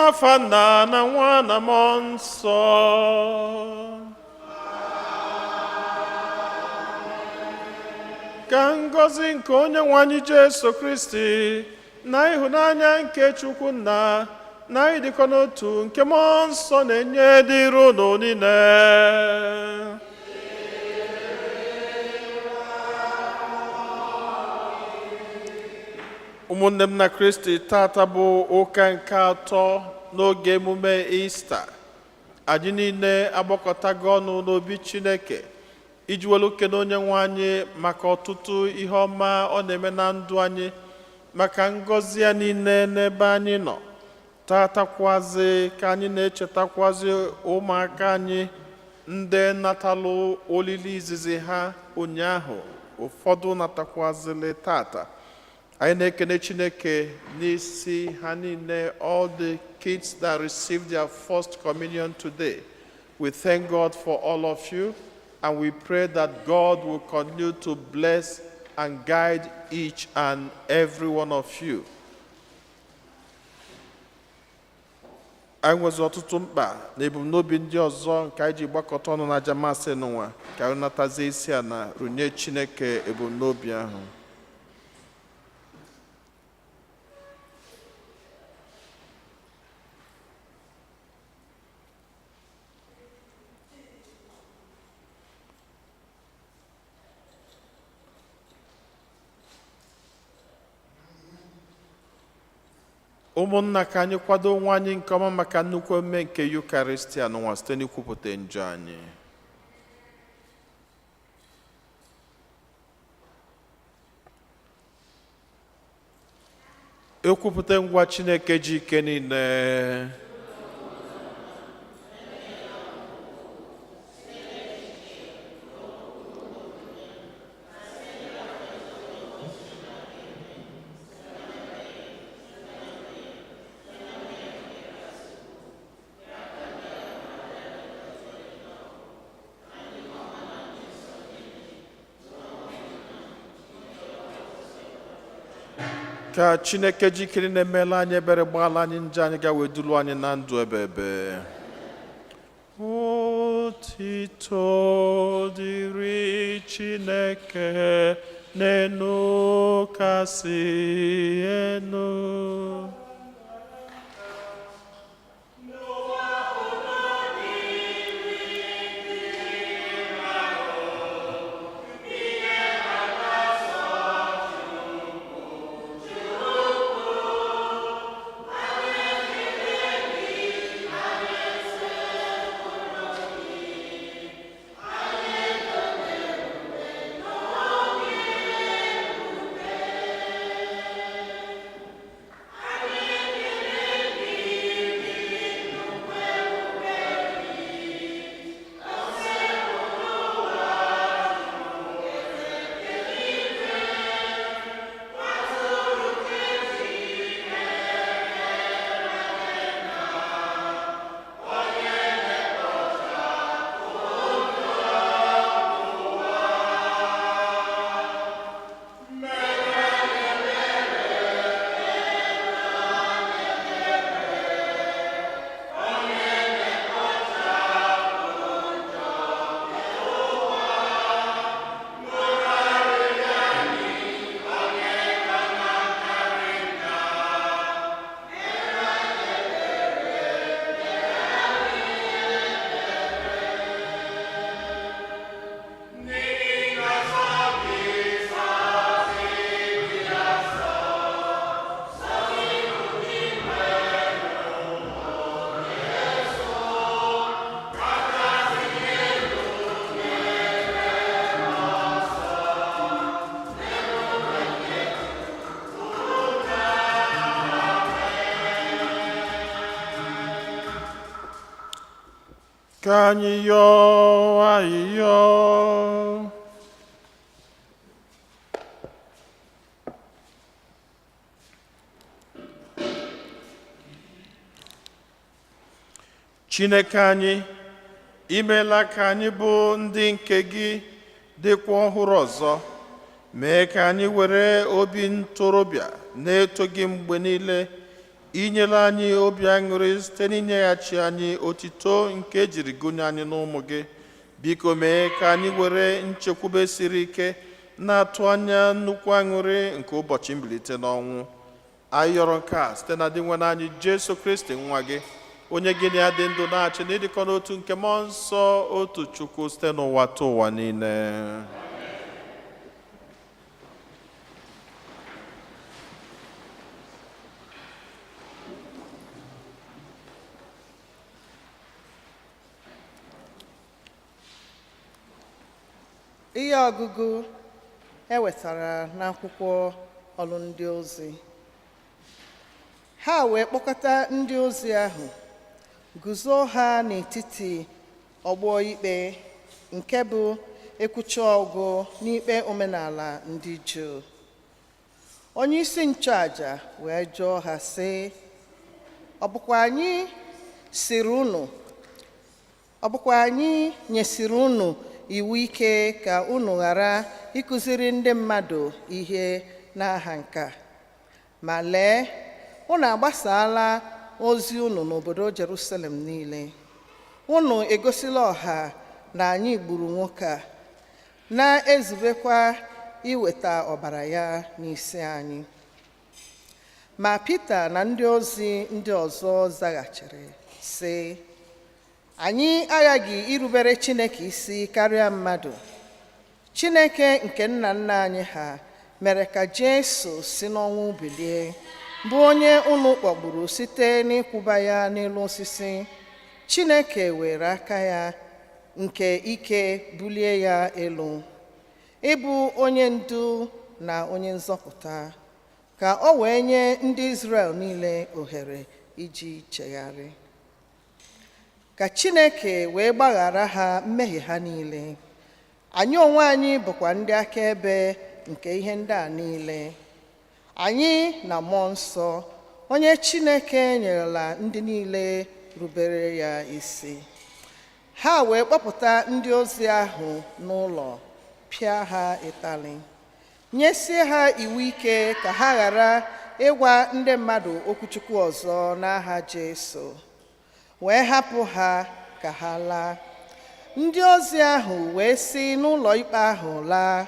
N'afa Nna na Nwa na Mmụọ Nsọ. Ka ngọzi nke Onye nwe anyị Jesu Kristi na ịhụnanya nke Chukwu Nna na ịdịkọ n'otu nke Mmụọ Nsọ na-enye dịrị unu niile. Ụmụnne m na Kristi, tata bụ ụka nke atọ n'oge emume Ista. Anyị niile agbakọtago ọnụ n'obi Chineke iji welu kene Onye nwe anyị maka ọtụtụ ihe ọma ọ na-eme na ndụ anyị, maka ngọzi ya niile n'ebe anyị nọ. Tatakwazi ka anyị na-echetakwazi ụmụaka anyị ndị natalụ olili izizi ha ụnyaahụ, ụfọdụ natakwazili tata. Anyị na-ekene Chineke n'isi ha niile, all the kids that received their first communion today. We thank God for all of you, and we pray that God will continue to bless and guide each and every one of you. Anyị nwezi ọtụtụ mkpa na ebumnobi ndị ọzọ nke anyị ji gbakọta ọnụ na aja Mass n'ụwa. Ka anyị natazie isi a na runye Chineke ebumnobi ahụ. Ụmụnna, ka anyị kwado onwe anyị nke ọma maka nnukwu emume nke Yukaristia n'ụwa site n'ikwupụta njọ anyị. Ekwupụta ngwa Chineke ji ike niile. Ka Chineke ji ike na-emela anyị ebere, gbaala anyị njọ anyị, ga wee dulu anyị na ndụ ebe ebe. Otito dịrị Chineke n'enu kasị enu. Ka anyị yọọ ayịyọ. Chineke anyị, imeela ka anyị bụ ndị nke gị dịkwa ọhụrụ ọzọ. Mee ka anyị were obi ntorobịa na-eto gị mgbe niile. Inyela anyị obi aṅụrị site n'inyeghachi anyị otito nke ejiri gụnye anyị n'ụmụ gị. Biko mee ka anyị were nchekwube siri ike na-atụ anya nnukwu aṅụrị nke ụbọchị mbilite n'ọnwụ. Anyị yọrọ nke a site na Dinwenụ anyị Jesu Kristi nwa gị, onye gị na ya dị ndụ na-achị n'ịdịkọ n'otu nke mmụọ nsọ, otu Chukwu, site n'ụwa ta ụwa niile. Ihe ọgụgụ e wetara n'akwụkwọ Ọlụ Ndị Ozi. Ha wee kpọkọta ndị ozi ahụ, guzo ha n'etiti ọgbọ ikpe, nke bụ ekwucha ọgụ n'ikpe omenala ndị Juu. Onye isi nchụaja wee jụọ ha sị, ọ bụkwa anyị siri unu ọ bụkwa anyị nyesiri unu iwu ike ka unu ghara ịkụziri ndị mmadụ ihe n'aha nke a? Ma lee, unu agbasaala ozi unu n'obodo Jerusalem niile. Unu egosila ọha na anyị gburu nwoke a, na-ezubekwa iweta ọbara ya n'isi anyị. Ma Pita na ndị ozi ndị ọzọ zaghachiri sị, anyị aghaghị irubere Chineke isi karịa mmadụ. Chineke nke nna nna anyị ha mere ka Jesu si n'ọnwụ bilie, bụ onye unu kpọgburu site n'ịkwụba ya n'elu osisi. Chineke were aka ya nke ike bulie ya elu, ịbụ onye ndu na onye nzọpụta, ka o wee nye ndị Izrel niile ohere iji chegharị, ka Chineke wee gbaghara ha mmehie ha niile. Anyị onwe anyị bụkwa ndị akaebe nke ihe ndị a niile. Anyị na Mmụọ Nsọ, onye Chineke nyerela ndị niile rubere ya isi. Ha wee kpọpụta ndị ozi ahụ n'ụlọ, pịa ha ịtalị, nyesie ha iwu ike ka ha ghara ịgwa ndị mmadụ okwuchukwu ọzọ n'aha Jesu, wee hapụ ha ka ha laa. Ndị ozi ahụ wee si n'ụlọ ikpe ahụ laa,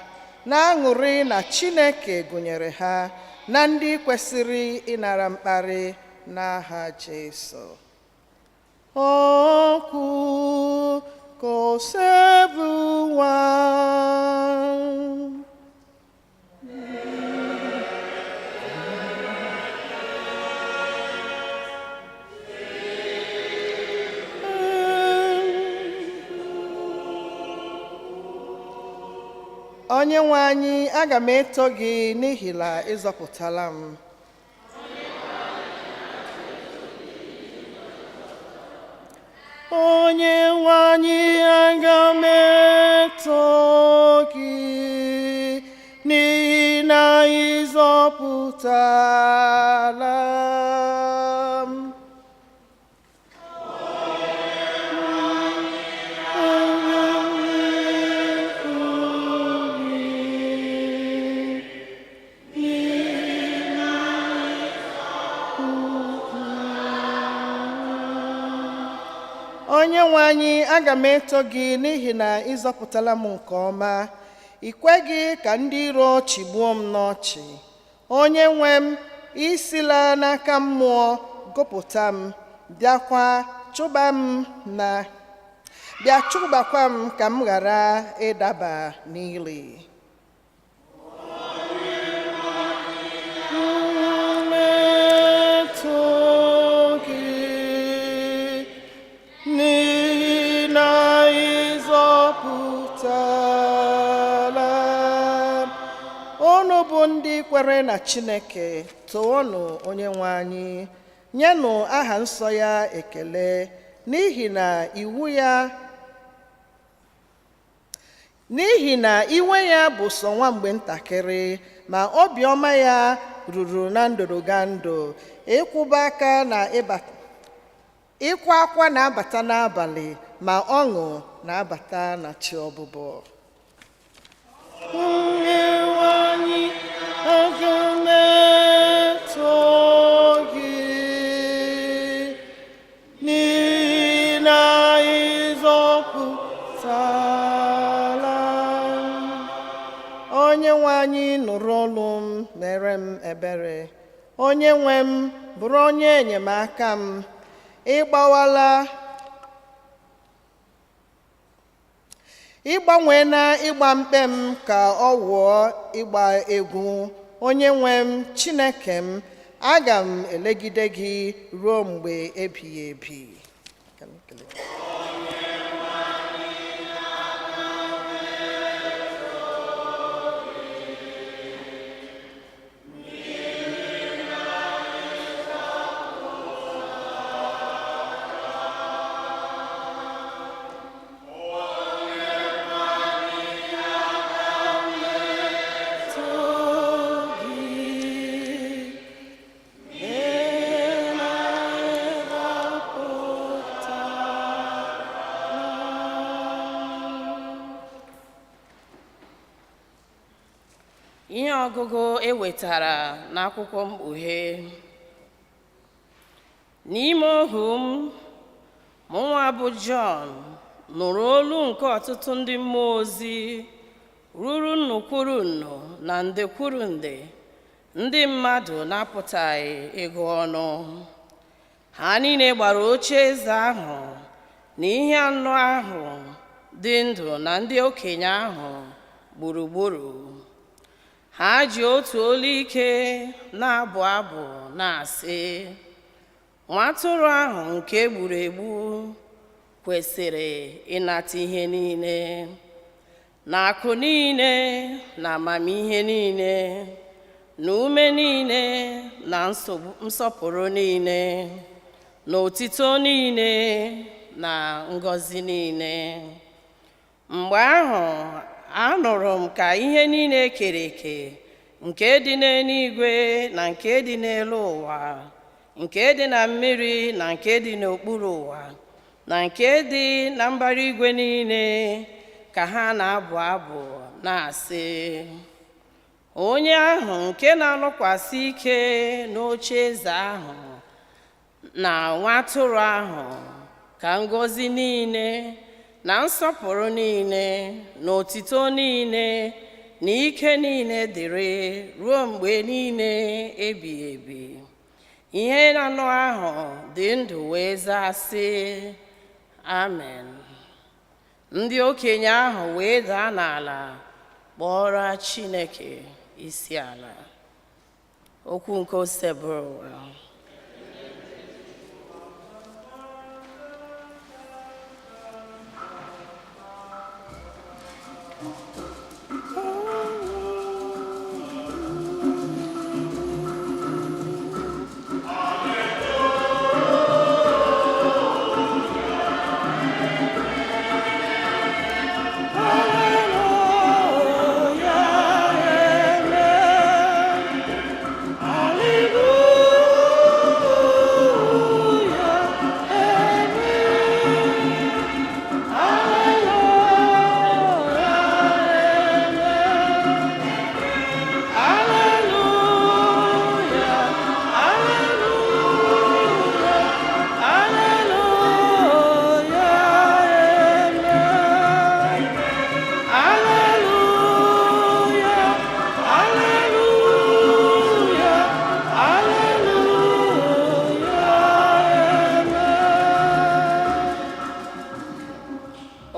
na-aṅụrị na Chineke gụnyere ha na ndị kwesịrị ịnara mkparị n'aha Jesu. Okwu Osebụwa. Onye nwe anyị, aga m eto gị n'ihi na ịzọpụtala m. Onye nwe anyị, aga m eto gị n'ihi na ịzọpụtala m. Onye nwe anyị, aga m eto gị n'ihi na ịzọpụtala m nke ọma. I kweghị ka ndị iro chịgbuo m n'ọchị. Onye nwe m, isila n'aka mmụọ gụpụta m, bịakwa chụba m na bịa chụbakwa m ka m ghara ịdaba n'ili. Mmetụ gị n'ihi na ịzọpụtala m. Unu bụ ndị kwere na Chineke, toonụ onye nwe anyị, nyenụ aha nsọ ya ekele, n'ihi na iwu ya n'ihi na iwe ya bụ sọ nwa mgbe ntakịrị, ma obiọma ya ruru na ndụrụgandụ. Ịkwụba aka na ịbata ịkwa akwa na-abata n'abalị, ma ọṅụ na-abata na chi ọbụbọ. Onye nwe anyị, aga m eto gị. Onye nwe anyị, nụrụ olu m, mere m ebere. Onye nwe m, bụrụ onye enyemaka m. Ịgbawala ịgbanwe na ịgba mkpe m ka ọ wụọ ịgba egwu. Onye nwe m, Chineke m, aga m elegide gị ruo mgbe ebighị ebi. Ka m kelee. Ihe ọgụgụ e wetara n'akwụkwọ Mkpughe. N'ime ohu m, mụnwa bụ Jọn nụrụ olu nke ọtụtụ ndị mmụọ ozi ruru nnu kwuru nnu na nde kwuru nde, ndị mmadụ na-apụtaghị ịgụ ọnụ. Ha niile gbara oche eze ahụ na ihe anọ ahụ dị ndụ na ndị okenye ahụ gburugburu. Ha ji otu olu ike na-abụ abụ na-asị, nwa atụrụ ahụ nke egburu egbu kwesịrị ịnata ihe niile na akụ niile na amamihe niile na ume niile na nsọpụrụ niile na otito niile na ngọzi niile. Mgbe ahụ, anụrụ m ka ihe niile ekere eke nke dị n'eluigwe na nke dị n'elu ụwa, nke dị na mmiri na nke dị n'okpuru ụwa, na nke dị na mbara igwe niile, ka ha na-abụ abụ na-asị, onye ahụ nke na-anọkwasị ike n'oche eze ahụ na nwa atụrụ ahụ ka ngọzi niile na nsọpụrụ niile na otito niile na ike niile dịrị ruo mgbe niile ebighị ebi. Ihe anọ ahụ dị ndụ wee zaa sị, amen. Ndị okenye ahụ wee daa n'ala kpọrọ Chineke isi ala. Okwu nke Osebụrụwa.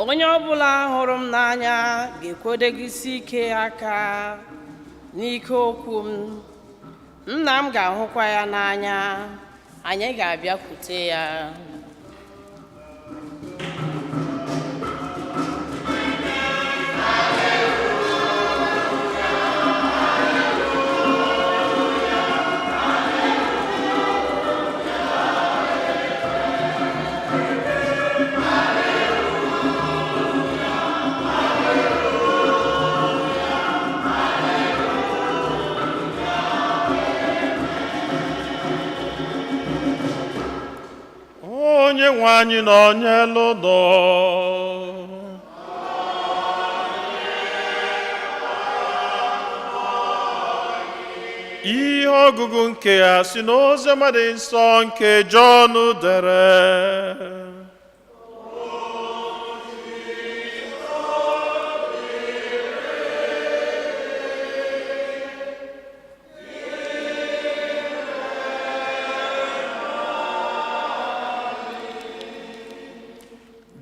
Onye ọbụla hụrụ m n'anya ga-ekwedegisi ike aka n'ike okwu m. Nna m ga-ahụkwa ya n'anya, anyị ga-abịakwute ya. Onye nwe anyị nọnyelu unu. Ihe ọgụgụ nke ya si n'Oziọma dị nsọ nke Jọn dere.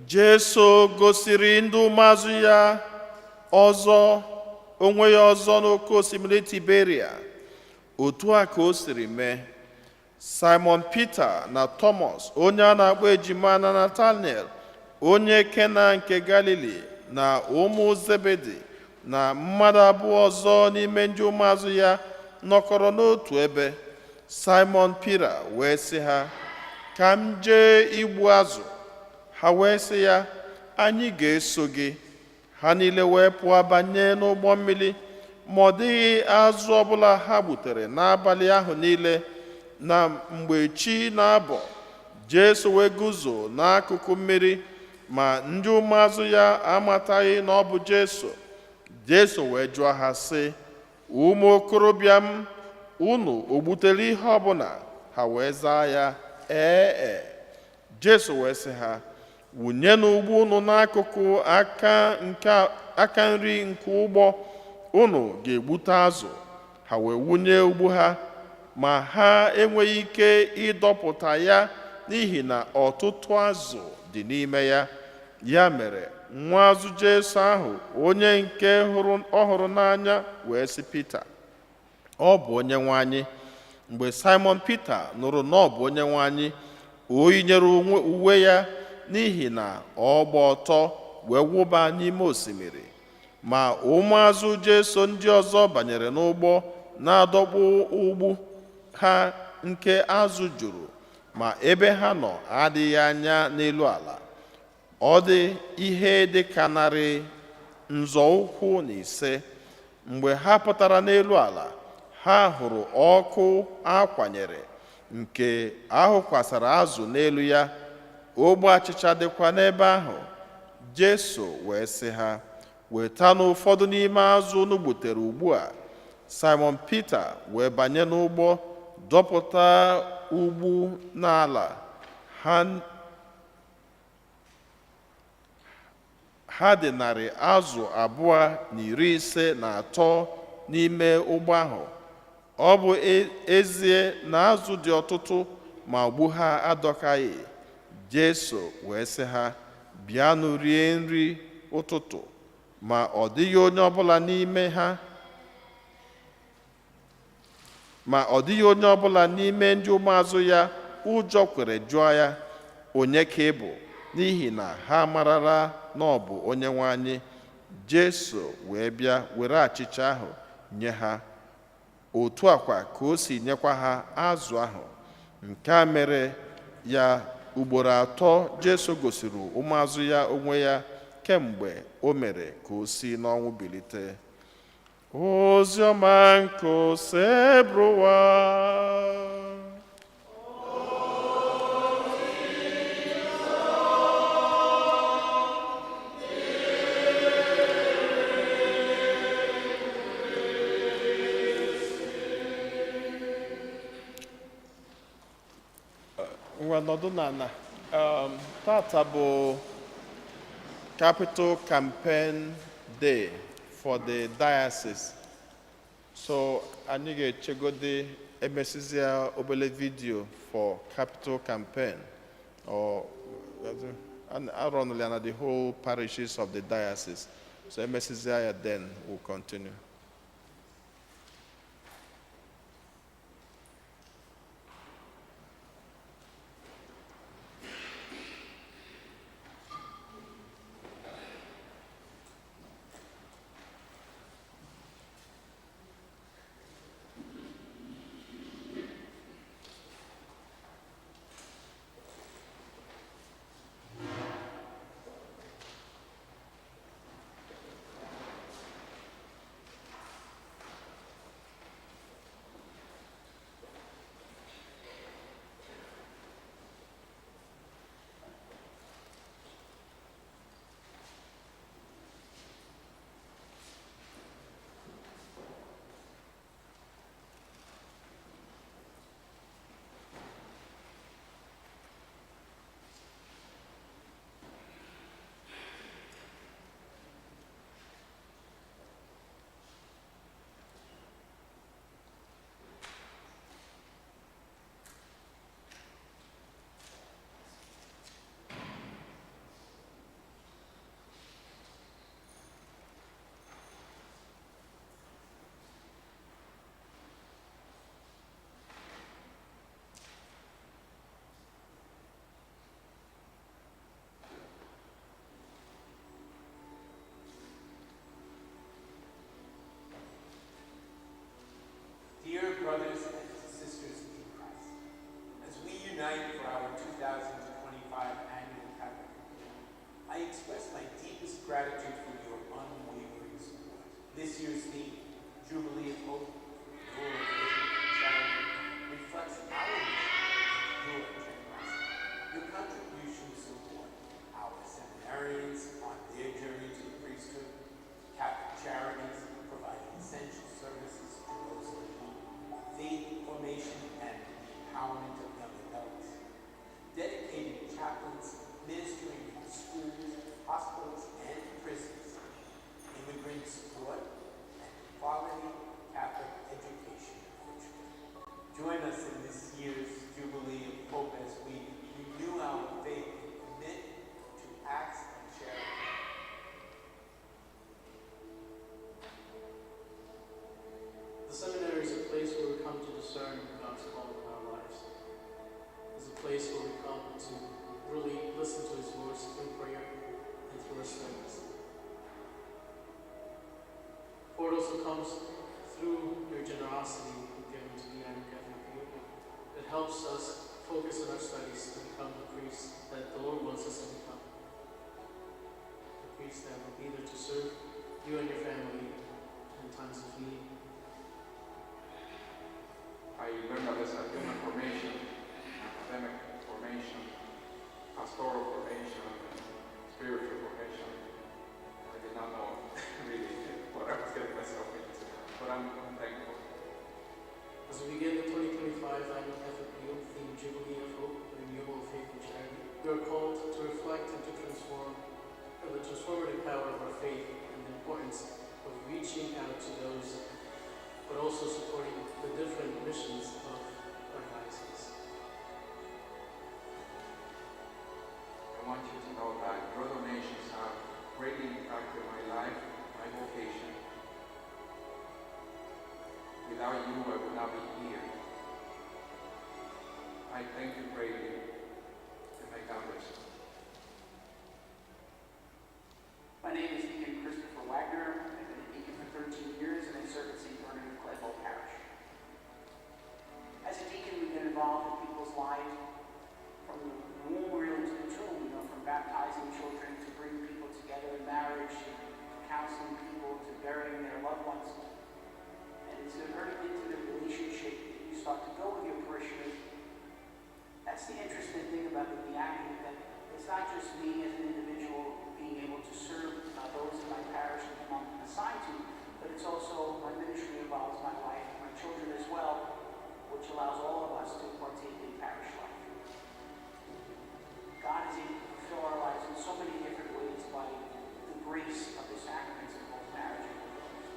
Jesu gosiri ndị ụmụazụ ya ọzọ onwe ya ọzọ n'oké osimiri Tiberia. Otu a ka o siri mee. Simon Peter na Thomas onye a na-akpọ ejima na Nathaniel onye Kena nke Galili na ụmụ Zebedi na mmadụ abụọ ọzọ n'ime ndị ụmụazụ ya nọkọrọ n'otu ebe. Simon Peter wee sị ha, "Ka m jee igbu azụ." Ha wee sị ya, "Anyị ga-eso gị." Ha niile wee pụọ banye n'ụgbọ mmiri, ma ọ dịghị azụ ọbụla ha gbutere n'abalị ahụ niile. Na mgbe chi na-abọ, Jesu wee guzo n'akụkụ mmiri, ma ndị ụmụazụ ya amataghị na ọ bụ Jesu. Jesu wee jụọ ha sị, "Ụmụ okorobịa m, unu o gbutere ihe ọbụla?" Ha wee zaa ya, "Ee e." Jesu wee sị ha, "Wụnyenụ ụgbụ unu n'akụkụ aka nke aka nri nke ụgbọ, unu ga-egbute azụ." Ha wee wụnye ụgbụ ha, ma ha enweghị ike ịdọpụta ya n'ihi na ọtụtụ azụ dị n'ime ya. Ya mere nwa azụ Jesu ahụ, onye nke hụrụ ọ hụrụ n'anya, wee sị Pita, "Ọ bụ Onye nwe anyị." Mgbe Simon Pita nụrụ na ọ bụ Onye nwe anyị, o yinyere uwe ya, n'ihi na ọ gba ọtọ, wee wụba n'ime osimiri. Ma ụmụazụ Jesu ndị ọzọ banyere n'ụgbọ na-adọkpụ ụgbụ ha nke azụ juru, ma ebe ha nọ adịghị anya n'elu ala. Ọ dị ihe dị ka 5 nzọụkwụ. Mgbe ha pụtara n'elu ala, ha hụrụ ọkụ akwanyere nke ahụkwasara azụ n'elu ya, ogbe achịcha dịkwa n'ebe ahụ. Jesu wee sị ha, "Wetanụ ụfọdụ n'ime azụ unu gbutere ugbu a." Simon Peter wee banye n'ụgbọ, dọpụta ụgbụ n'ala. Ha dị 253 n'ime ụgbọ ahụ. Ọ bụ ezie na azụ dị ọtụtụ, ma ụgbụ ha adọkaghị. Jesu wee sị ha, "Bịanụ rie nri ụtụtụ." Ma ọ dịghị onye ọbụla n'ime ha ma ọ dịghị onye ọbụla n'ime ndị ụmụazụ ya ụjọ kwere jụọ ya, "Onye ka ị bụ?" N'ihi na ha marala na ọ bụ Onye nwe anyị. Jesu wee bịa were achịcha ahụ nye ha, otu akwa ka o si nyekwa ha azụ ahụ. Nke a mere ya ugboro atọ Jesu gosiri ụmụazụ ya onwe ya kemgbe o mere ka o si n'ọnwụ bilite. Ozi ọma nke Osebụrụwa. Ngwa, nọdụ n'ala. Tata bụ Capital Campaign Day for the diocese. So anyị ga-echegodi emesizia obele video for Capital Campaign or arọnụla ya na the whole parishes of the diocese. So emesizia ya, then we'll continue. brothers and sisters in Christ, as we unite for our 2025 annual Catholic Appeal, I express my deepest gratitude for your unwavering support. This year's theme, Jubilee of Hope, Renewal of Faith and Charity, reflects our mission and your generosity. Your contributions support our seminarians on their journey to the priesthood, Catholic charities providing essential services to those in need, faith formation and the empowerment of young adults, dedicated chaplains ministering in schools, hospitals, and prisons, immigrant support, and quality Catholic education for children. Join us in this year's Jubilee of Hope as we renew our faith and commit to acts of charity. The seminary is a place where we come to discern God's call in our lives. It's a place where we come to really listen to His voice through prayer and through our studies. For it also comes through your generosity in giving to the Annual Catholic Appeal. It helps us focus on our studies to become the priests that the Lord wants us to become. The priests that will be there to serve you and your family in times of need. I learned that there's a human formation, academic formation, pastoral formation, and spiritual formation. I did not know really what I was getting myself into, but I'm thankful. As we begin the 2025 Annual Catholic Appeal, themed Jubilee of Hope, Renewal of Faith and Charity, we are called to reflect and to transform the transformative power of our faith and the importance of reaching out to those, but also supporting the different missions of our diocese. I want you to know that your donations have greatly impacted my life, my vocation. Without you, I would not be here. I thank you greatly, and may God bless you. My name is Deacon Christopher Wagner. I've been a deacon for 13 years and I serve at St. Bernard of Clairvaux Parish. As a deacon, we get involved in people's lives from the womb really to the tomb, you know, from baptizing children to bringing people together in marriage, to counseling people, to burying their loved ones. And it's a very intimate relationship that you start to build with your parishioners. That's the interesting thing about the diaconate, that it's not just me as an individual being able to serve those in my parish and whom I'm assigned to, but it's also my ministry involves my wife and my children as well, which allows all of us to partake in parish life. God is able to fulfill our lives in so many different ways by the grace of the sacraments of both marriage and the Eucharist.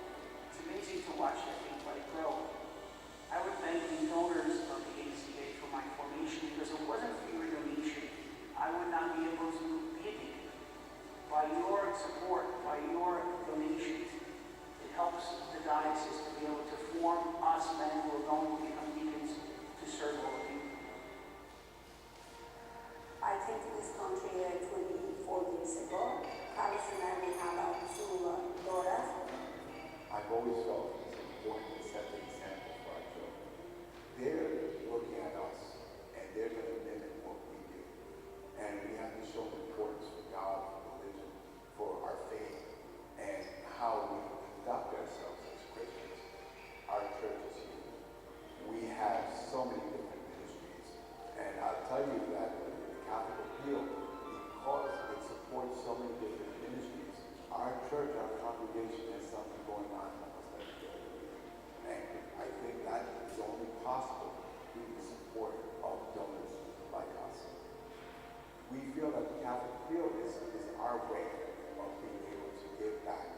It's amazing to watch that faith life grow. I would thank the donors of the ACA for my formation, because if it wasn't for your donation, I would not be able to be a deacon. By your support, by your donations, it helps the diocese to be able to form us men who are going to become deacons to serve all of you. I came to this country 24 years ago. Carlos and I, we have our two daughters. I've always felt it's important to set the example for our children. They're looking at us, and they're going to mimic what we do. And we have to show the importance for God, for religion, for our faith, and how we conduct ourselves as Christians. Our church is huge. We have so many different ministries. And I'll tell you that the Catholic Appeal, because it supports so many different ministries, our church, our congregation has something going on almost every day of the year. And I think that is only possible through the support of donors like us. We feel that the Catholic Appeal is our way of being able to give back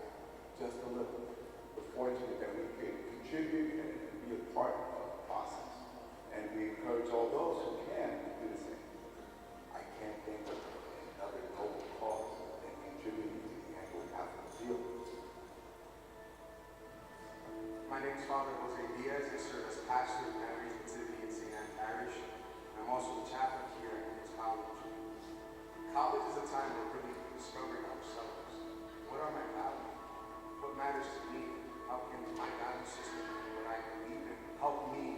just a little. We're fortunate that we could contribute and be a part of the process. And we encourage all those who can to do the same. I can't think of another noble cause than contributing to the Annual Catholic Appeal. My name is Father Jose Diaz. I serve as pastor of Mary's Nativity in St. Anne Parish. I'm also the chaplain here at Queens College. College is a time where we're really discovering ourselves. What are my values? What matters to me? How can my value system and what I believe in help me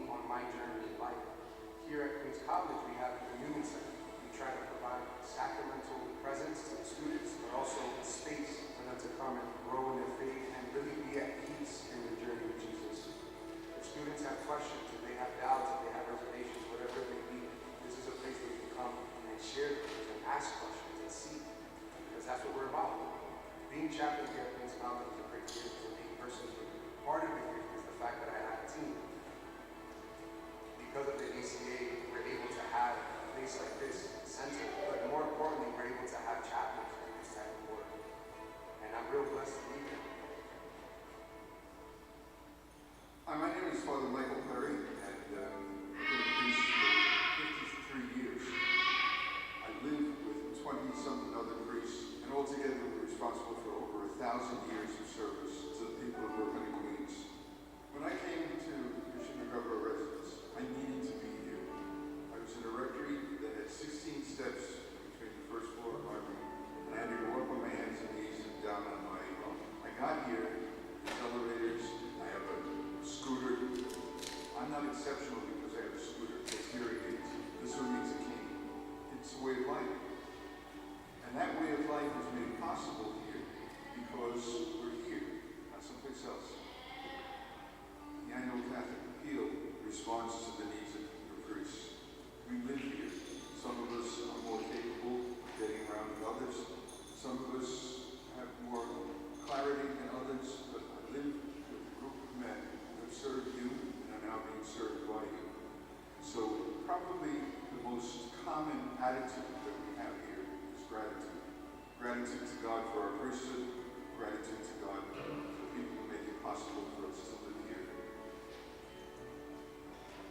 college, we have a communion center. We try to provide sacramental presence to the students, but also space for them to come and grow in their faith and really be at peace in their journey with Jesus. If students have questions, if they have doubts, if they have reservations, whatever it may be, this is a place where you can come and share things and ask questions and seek, because that's what we're about. Being chaplain here at Plainsman Mountain is a great gift to me personally. Part of the gift is the fact that I have a team. Because of the ACA, we're able to have a place like this center, but more importantly, we're able to have chaplains do this type of work. And I'm real blessed to be here. Hi, my name is Father Michael Perry, and I've been a priest for 53 years. I live with 20-something other priests, and altogether we're responsible for over 1,000 years of service to the people of Brooklyn and Queens. When I came to Bishop McGovern residence, I needed to be here. I was in a rectory that had 16 steps between the first floor and my room, and I had to go up on my hands and knees and down on my own. I got here, there's elevators, I have a scooter. I'm not exceptional because I have a scooter. It's hearing aids. This one needs a cane. It's a way of life. And that way of life is made possible here because we're here, not someplace else. The annual Catholic Appeal responds to the needs of the priests. We live here. Some of us are more capable of getting around than others. Some of us have more clarity than others, but I live with a group of men who have served you and are now being served by you. So probably the most common attitude that we have here is gratitude. Gratitude to God for our priesthood, gratitude to God for people who make it possible for us to live here.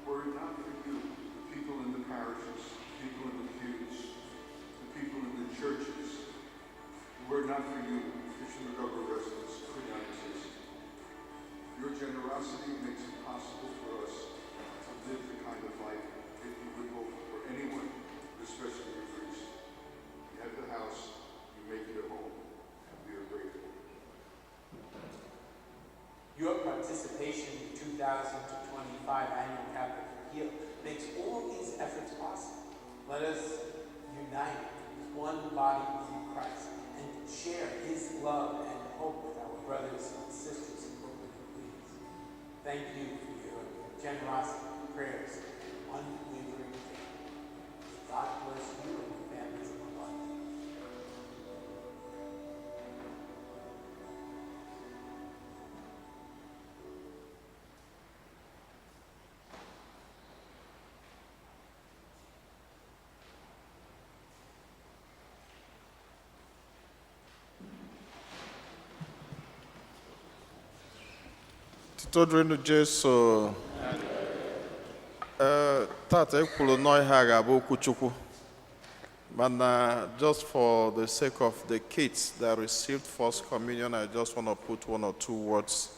Were it not for you, the people in the parishes, the people in the pews, the people in the churches, were it not for you, Bishop McGovern residents could not exist. Your generosity makes it possible for us to live the kind of life that you would hope for anyone, especially a priest. You have the house, you make it a home, and we are grateful. Your participation in the 2025 Annual Catholic Appeal makes all these efforts possible. Let us unite as one body in Christ and share His love and hope with our brothers and sisters in Brooklyn and Queens. Thank you for your generosity, prayers, and unwavering faith. May God bless you and your families abundantly. Otito dịrịnụ Jesu. Ee, tata ekwuru nọọ ihe a ga-abụ okwuchukwu, mana just for the sake of the kids that received first communion, I just want to put one or two words.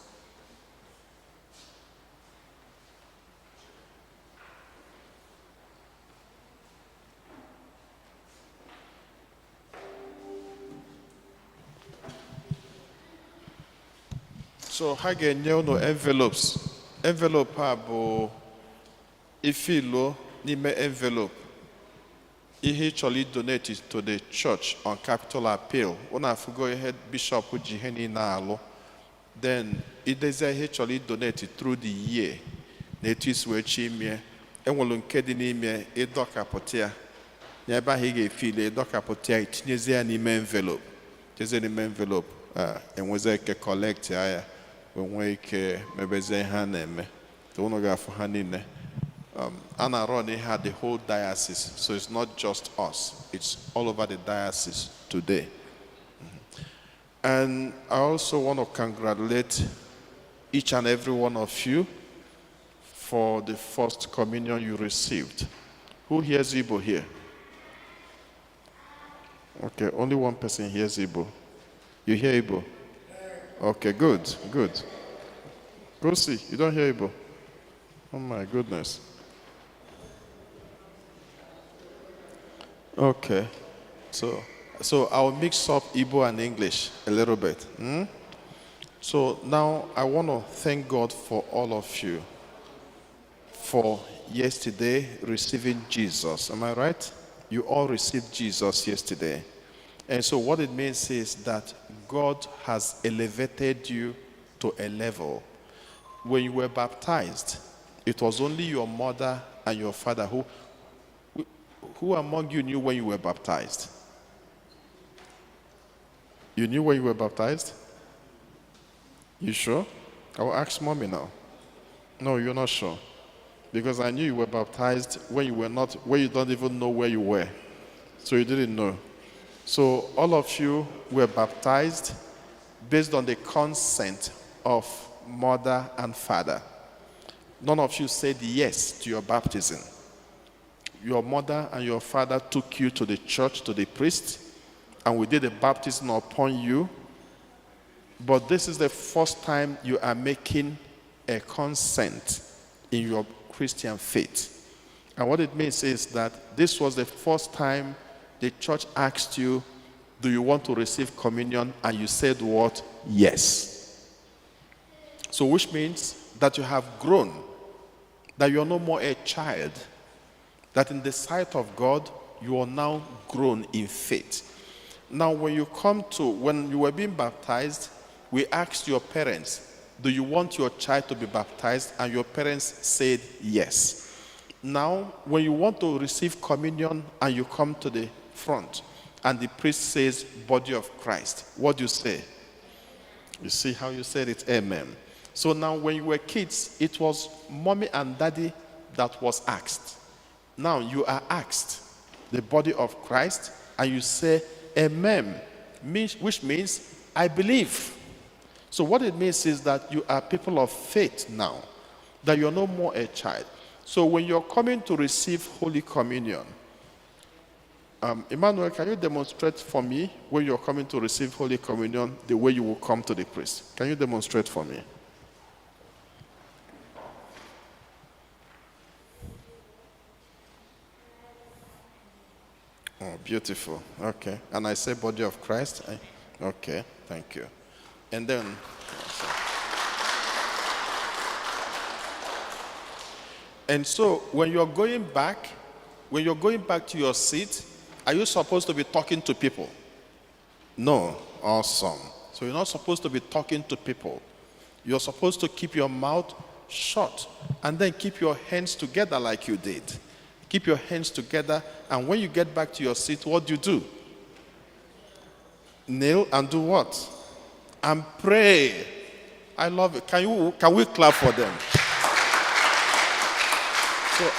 So ha ga-enye unu envelopes. Envelope a bụ ifiluo n'ime envelope ihe ị chọrọ idonate to the church on capital appeal. Unu afụgo ihe bishọp ji ihe niile alụ. Then idezie ihe ị chọrọ idonate through the year na etu isi wee chi ime. Enwere nke dị n'ime, ịdọkapụta ya n'ebe ahụ ị ga-efili, ịdọkapụta ya, itinyezie ya n'ime envelope, tinyezie n'ime envelope a, enwezie ike collect ya, wee nwee ike mebezie ihe a na-eme. So unu ga-afụ ha niile. A na-run ihe a the whole diocese, so it's not just us, it's all over the diocese today. And I also want to congratulate each and every one of you for the first communion you received. Who hears Igbo here? Okay, only one person hears Igbo. You hear Igbo? Okay, good, good. Go see, you don't hear Igbo? Oh my goodness. Okay, so I'll mix up Igbo and English a little bit. So now I want to thank God for all of you. for yesterday receiving Jesus. Am I right? You all received Jesus yesterday. And so what it means is that God has elevated you to a level. When you were baptized, it was only your mother and your father who among you knew when you were baptized? You knew when you were baptized? You sure? I will ask Mommy now. No, you're not sure. Because I knew you were baptized when you were not, when you don't even know where you were. So you didn't know. So all of you were baptized based on the consent of mother and father. None of you said yes to your baptism. Your mother and your father took you to the church, to the priest, and we did a baptism upon you. But this is the first time you are making a consent in your Christian faith. And what it means is that this was the first time the church asked you, "Do you want to receive communion?" And you said what? Yes. So which means that you have grown, that you are no more a child, that in the sight of God, you are now grown in faith. Now, when you were being baptized, we asked your parents, "Do you want your child to be baptized?" And your parents said yes. Now, when you want to receive communion and you come to the front and the priest says, "Body of Christ," what do you say? You see how you said it? Amen. So now when you were kids, it was Mommy and Daddy that was asked. Now you are asked the body of Christ and you say, "Amen," which means I believe. So what it means is that you are people of faith now, that you're no more a child. So when you're coming to receive Holy Communion, Emmanuel, can you demonstrate for me when you're coming to receive Holy Communion, the way you will come to the priest? Can you demonstrate for me? Oh, beautiful. Okay. And I say body of Christ. Okay, thank you. And then, and so when you're going back, when you're going back to your seat, are you supposed to be talking to people? No. Awesome. So you're not supposed to be talking to people. You're supposed to keep your mouth shut and then keep your hands together like you did. Keep your hands together, and when you get back to your seat, what do you do? Kneel and do what? And pray. I love it. Can we clap for them? So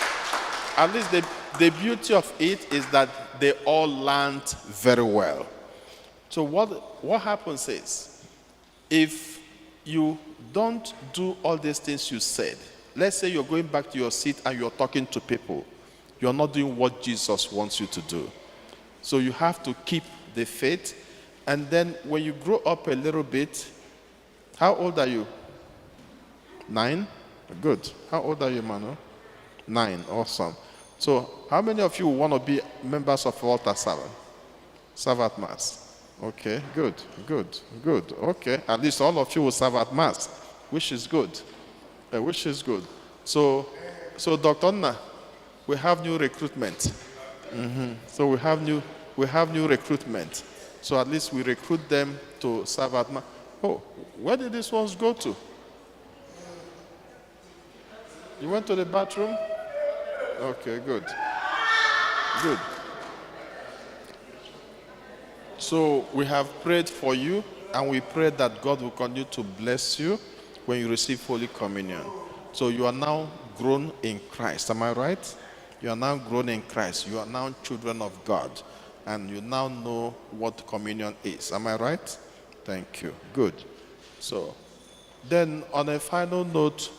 at least the beauty of it is that they all learned very well. So what happens is, if you don't do all these things you said, let's say you're going back to your seat and you're talking to people, you're not doing what Jesus wants you to do. So you have to keep the faith. And then when you grow up a little bit, how old are you? 9? Good. How old are you, Manu? 9. Awesome. So how many of you want to be members of Altar Servant? Serve at Mass. Okay, good, good, good. Okay, at least all of you will serve at Mass, which is good. Which is good. So Dr. Nna, we have new recruitment. So we have new recruitment. So at least we recruit them to serve at Mass. Oh, where did these ones go to? You went to the bathroom? Okay, good. Good. So we have prayed for you, and we pray that God will continue to bless you when you receive Holy Communion. So you are now grown in Christ. Am I right? You are now grown in Christ. You are now children of God. And you now know what communion is. Am I right? Thank you. Good. So then on a final note,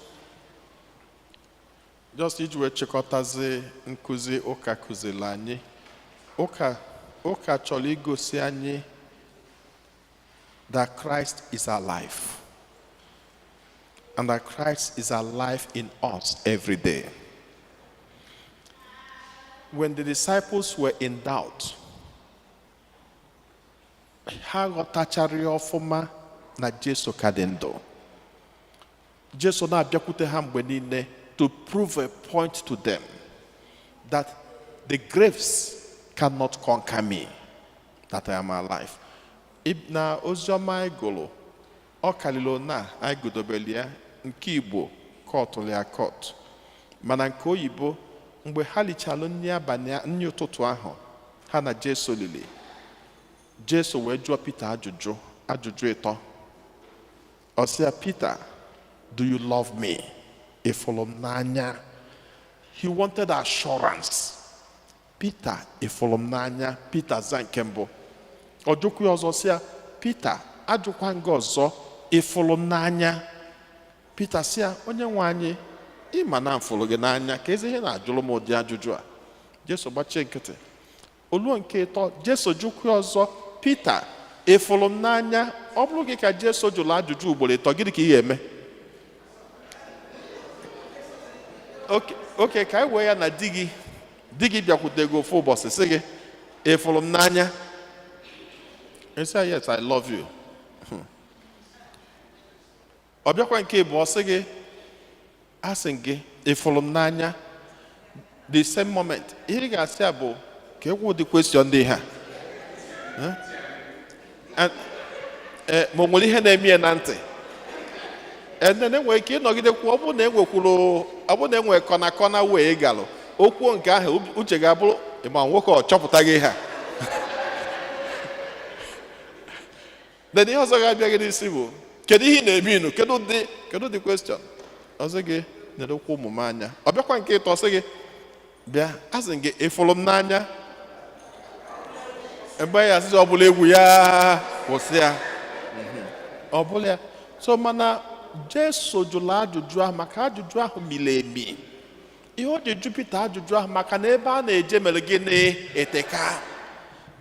just iji wee chịkọtazie nkụzi ụka kụziri anyị. Ụka chọrọ igosi anyị that Christ is alive. And that Christ is alive in us every day. When the disciples were in doubt, ha ghọtachara ya ọfụma na Jesu ka dị ndụ. Jesu na-abịakwute ha mgbe niile. To prove a point to them that the graves cannot conquer me, that I am alive. Na oziọma anyị gụrụ, ọ karịrị na anyị gụdobere ya. Nke Igbo kọtụrụ ya kọt, mana nke oyibo, mgbe ha richalụ nri abalị, nri ụtụtụ ahụ ha na Jesu lili, Jesu wee jụọ Pita ajụjụ ịtọ. Ọ sị ya, "Peter, do you love me? Ị fụrụ m n'anya?" He wanted assurance. "Peter, ị fụrụ m n'anya?" Peter za nke mbụ. Ọ jụkwa ya ọzọ, sị ya, "Peter, ajụkwa nga ọzọ, ị fụrụ m n'anya?" Peter sị ya, "Onye nwe anyị, ị ma na m fụrụ gị n'anya, ka ezi ihe na-ajụrụ m ụdị ajụjụ a?" Jesu gbachie nkịtị. Oluo nke ịtọ, Jesu jụkwa ya ọzọ, "Peter, ị fụrụ m n'anya?" Ọ bụrụ gị ka Jesu jụrụ ajụjụ ugboro ịtọ, gịnị ka ị ga-eme? Oke ka anyị wee ya na di gị bịakwute gị ofu ụbọchị, sị gị, "Ị fụrụ m n'anya?" Ị sị, "Yes, I love you." Ọ bịakwa nke ịbụọ, sị gị, asị gị, "Ị fụrụ m n'anya?" The same moment, ihe ị ga-asị ya bụ ka egwu ụdị question dị ha. Ma o nwere ihe na-eme ya na ntị ene enwere ike ịnọgidekwu. Ọ bụrụ na enwekwuru, ọ bụrụ na enwere kọna kọna wee galụ okwuo nke ahụ, uche ga-abụrụ ịma nwoke ọ chọpụta gị ha. Then ihe ọzọ ga-abịa gị n'isi bụ, kedu ihe ị na-eme inu, kedu ụdị question ọzọ gị na-edokwa ụmụ m anya? Ọ bịakwa nke ịtọ, sị gị, "Bịa, asị gị, ị fụrụ m n'anya?" Mgbe ya asịsị ọ bụla egwu ya kwụsị ya, ọ bụla ya. So mana Jesu jụrụ ajụjụ ahụ maka ajụjụ ahụ miri emi. Ihe o ji jụ Pita ajụjụ ahụ, maka na ebe a na-eje mere gịnị? Eteka.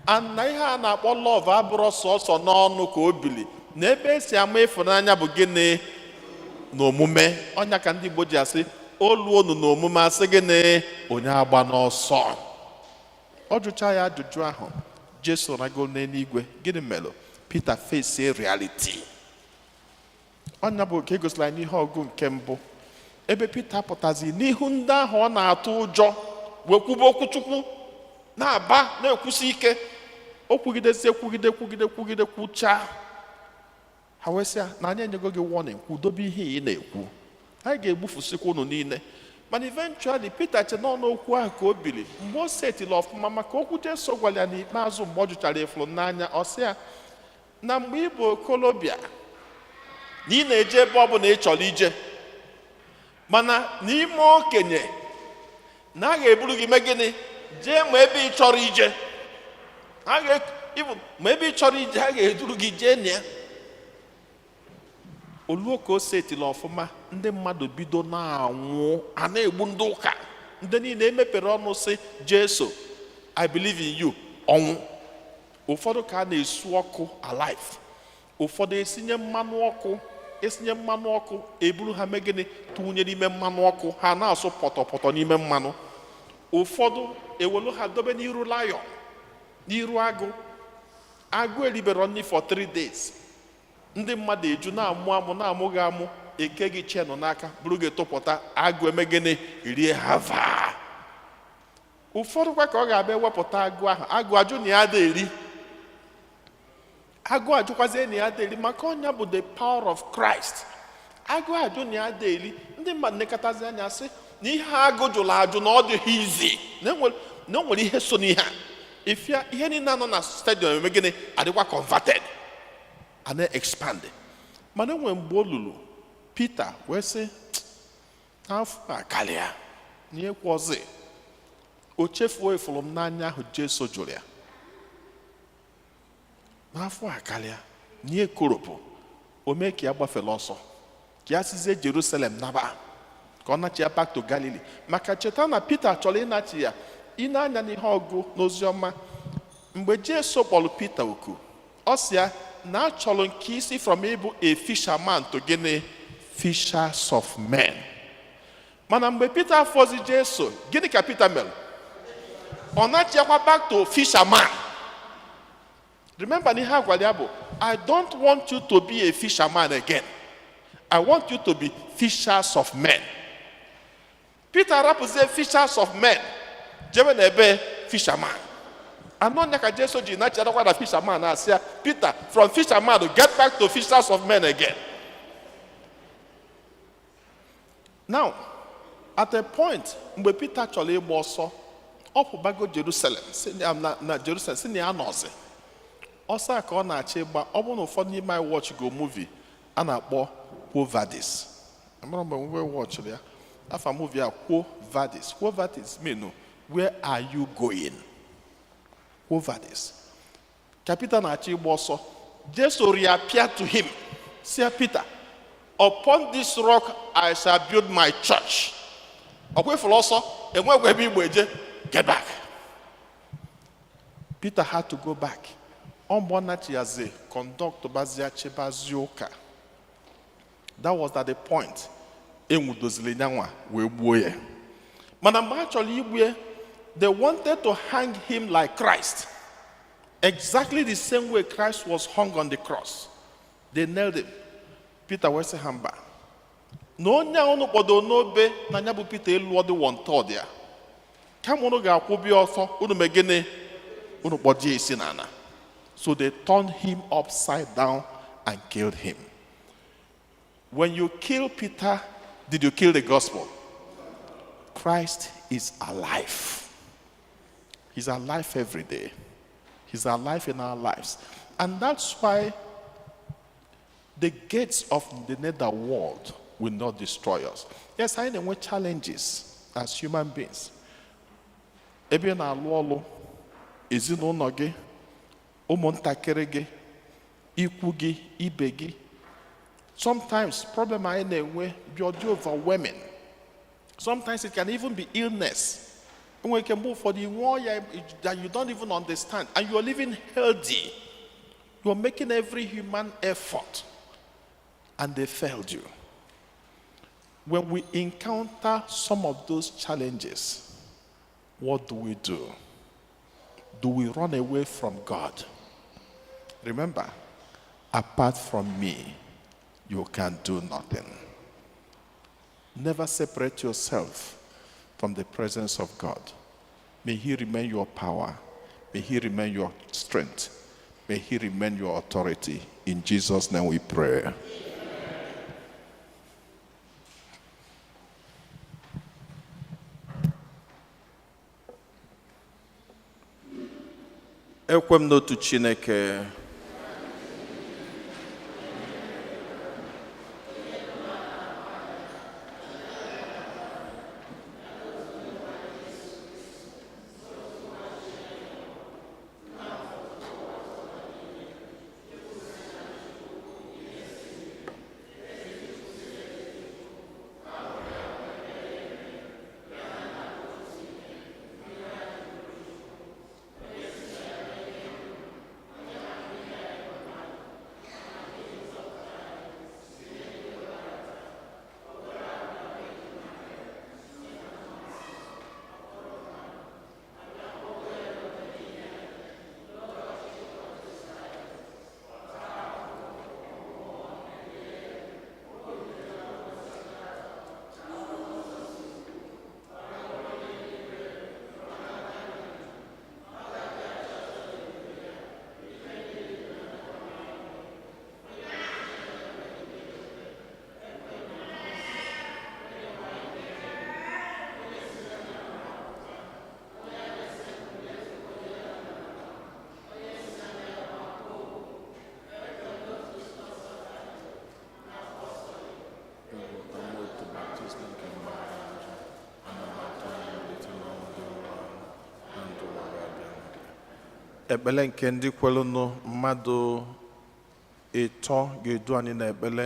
And na ihe a na-akpọ love abụrụ sọsọ n'ọnụ ka o bili, na ebe esi ama ịfụnanya bụ gịnị? N'omume. Ọnya ka ndị Igbo ji asị olu onu n'omume, asị gịnị? Onye agba n'ọsọ. Ọ jụcha ya ajụjụ ahụ, Jesu rago n'eluigwe. Gịnị melụ? Peter face reality. Ọnya bụ nke egosila anyị n'ihe ọgụ nke mbụ, ebe Peter pụtazi n'ihu ndị ahụ ọ na-atụ ụjọ, wee kwube okwu Chukwu, na-aba, na-ekwusi ike. O kwugidezie, kwugide, kwugide, kwugide, kwuchaa, ha wee sị ya na anyị enyego gị warning, kwudobe ihe ị na-ekwu, anyị ga-egbufusikwa unu niile. Mana eventually Peter che n'ọnụ okwu ahụ ka o bili mgbe o setịrị ọfụma, maka okwu Jesu gwara ya n'ikpeazụ mgbe ọ jụchara ịfụrụ n'anya. Ọ sị ya na mgbe ị bụ okolobịa, na ị na-eje ebe ọ bụla ị chọrọ ije, mana n'ime okenye na a ga-eburu gị mee gịnị? Jee ma ebe ị chọrọ ije. A ga ma ebe ị chọrọ ije, a ga-eduru gị jee na ya. Oluo ka o setịrị ọfụma, ndị mmadụ bido na-anwụ, a na-egbu ndị ụka, ndị niile emepere ọnụ sị, "Jesu, I believe in you," ọnwụ. Ụfọdụ ka a na-esu ọkụ alive, ụfọdụ esinye mmanụ ọkụ, esinye mmanụ ọkụ, eburu ha mee gịnị? Tụnye n'ime mmanụ ọkụ, ha na-asụ pọtọpọtọ n'ime mmanụ. Ụfọdụ ewelu ha dobe n'iru lion, n'iru agụ. Agụ eribero nri for 3 days. Ndị mmadụ eju na-amụ amụ, na-amụ gị amụ, eke gị chenụ n'aka, buru gị tụpụta, agụ eme gịnị? Rie ha vaa. Ụfọdụ kwa ka ọ ga-abịa ewepụta agụ ahụ, agụ ajụ na ya ada eri. Agụ ajụkwazie na ya ada eri, maka ọnya bụ the power of Christ. Agụ ajụ na ya ada eri. Ndị mmadụ nekọtazi anya, sị na ihe agụ jụrụ ajụ na ọ dịghị izi, na o nwere ihe so n'ihe a. Ifia ihe niile anọ na stadium eme gịnị? Adịkwa converted, a na-expand. Mana enwere mgbe o lulu, Peter wee sị n'afọ a karịa na ihe kwọzi, o chefuo ifuru m n'anya ahụ Jesu jụrụ ya. N'afọ a karịa na ihe koropụ, o mee ka ya gbafere ọsọ, ka ya sizie Jerusalem naba, ka ọ nachi ya back to Galilee. Maka cheta na Peter chọrọ ịnachi ya. Ị na-anya n'ihe ọgụ n'oziọma, mgbe Jesu kpọrọ Peter oku, ọ sị ya na achọrọ nke isi from ịbụ a fisherman to gịnị? Fishers of men. Mana mgbe Peter fọzi Jesu, gịnị ka Peter mere? Ọ nachiakwa back to fisherman. Remember na ihe a gwara ya bụ, "I don't want you to be a fisherman again. I want you to be fishers of men." Peter rapụzie fishers of men jebe na ebe fisherman. Anọ nya ka Jesu ji nachiatakwa na fisherman asị ya, Peter, from fisherman get back to fishers of men again. Now, at a point mgbe Peter chọrọ ịgba ọsọ, ọ pụbago Jerusalem, si na Jerusalem, si na ya nọzi ọsọ a ka ọ na-achọ ịgba. Ọ bụrụ na ụfọdụ n'ime anyị watch go movie a na-akpọ Quo Vadis, amara mgbe nwe watchịrị ya, afa movie a Quo Vadis. Quo Vadis mean, where are you going? Quo Vadis. Ka Peter na-achọ ịgba ọsọ, Jesu reappear to him, si ya, "Peter, upon this rock I shall build my church." Ọ kwefuru ọsọ enwekwa ebe igbo eje. Get back. Peter had to go back. Ọ mgbe ọ nachiyazi conduct bazia chibazie ụka. That was at the point enwudozili nyanwa wee gbuo ya. Mana mgbe a chọrọ igbu ya, they wanted to hang him like Christ, exactly the same way Christ was hung on the cross. They nailed him. Peter wee sị ha mba, na onye a unu kpọdo n'obe na ya bụ Peter elu ọdị one third ya. Kama unu ga-akwụbi ọtọ, unu mee gịnị? Unu kpọjie isi n'ala. So they turned him upside down and killed him. When you kill Peter, did you kill the gospel? Christ is alive. He's alive every day. He's alive in our lives. And that's why the gates of the nether world will not destroy us. Yes, I know challenges as human beings. Ebe ị na-alụ ọlụ, ezinụlọ gị, ụmụntakịrị gị, ikwu gị, ibe gị. Sometimes problem anyị na-enwe dị ọ dị overwhelming. Sometimes it can even be illness. Enwere ike mgbe ụfọdụ ị nwee ọya that you don't even understand, and you're living healthy. You're making every human effort, and they failed you. When we encounter some of those challenges, what do we do? Do we run away from God? Remember, apart from me, you can do nothing. Never separate yourself from the presence of God. May He remain your power. May He remain your strength. May He remain your authority. In Jesus' name we pray. Ekwe m n'otu Chineke, Otu baptizim nke mgbaghara njọ, ana m atụ anya mbilite n'ọnwụ ndị nwụrụ anwụ na ndụ ụwa ga-abịa abịa. Ekpele nke ndị kwelụnụ, mmadụ ịtọ ga-edu anyị n'ekpele.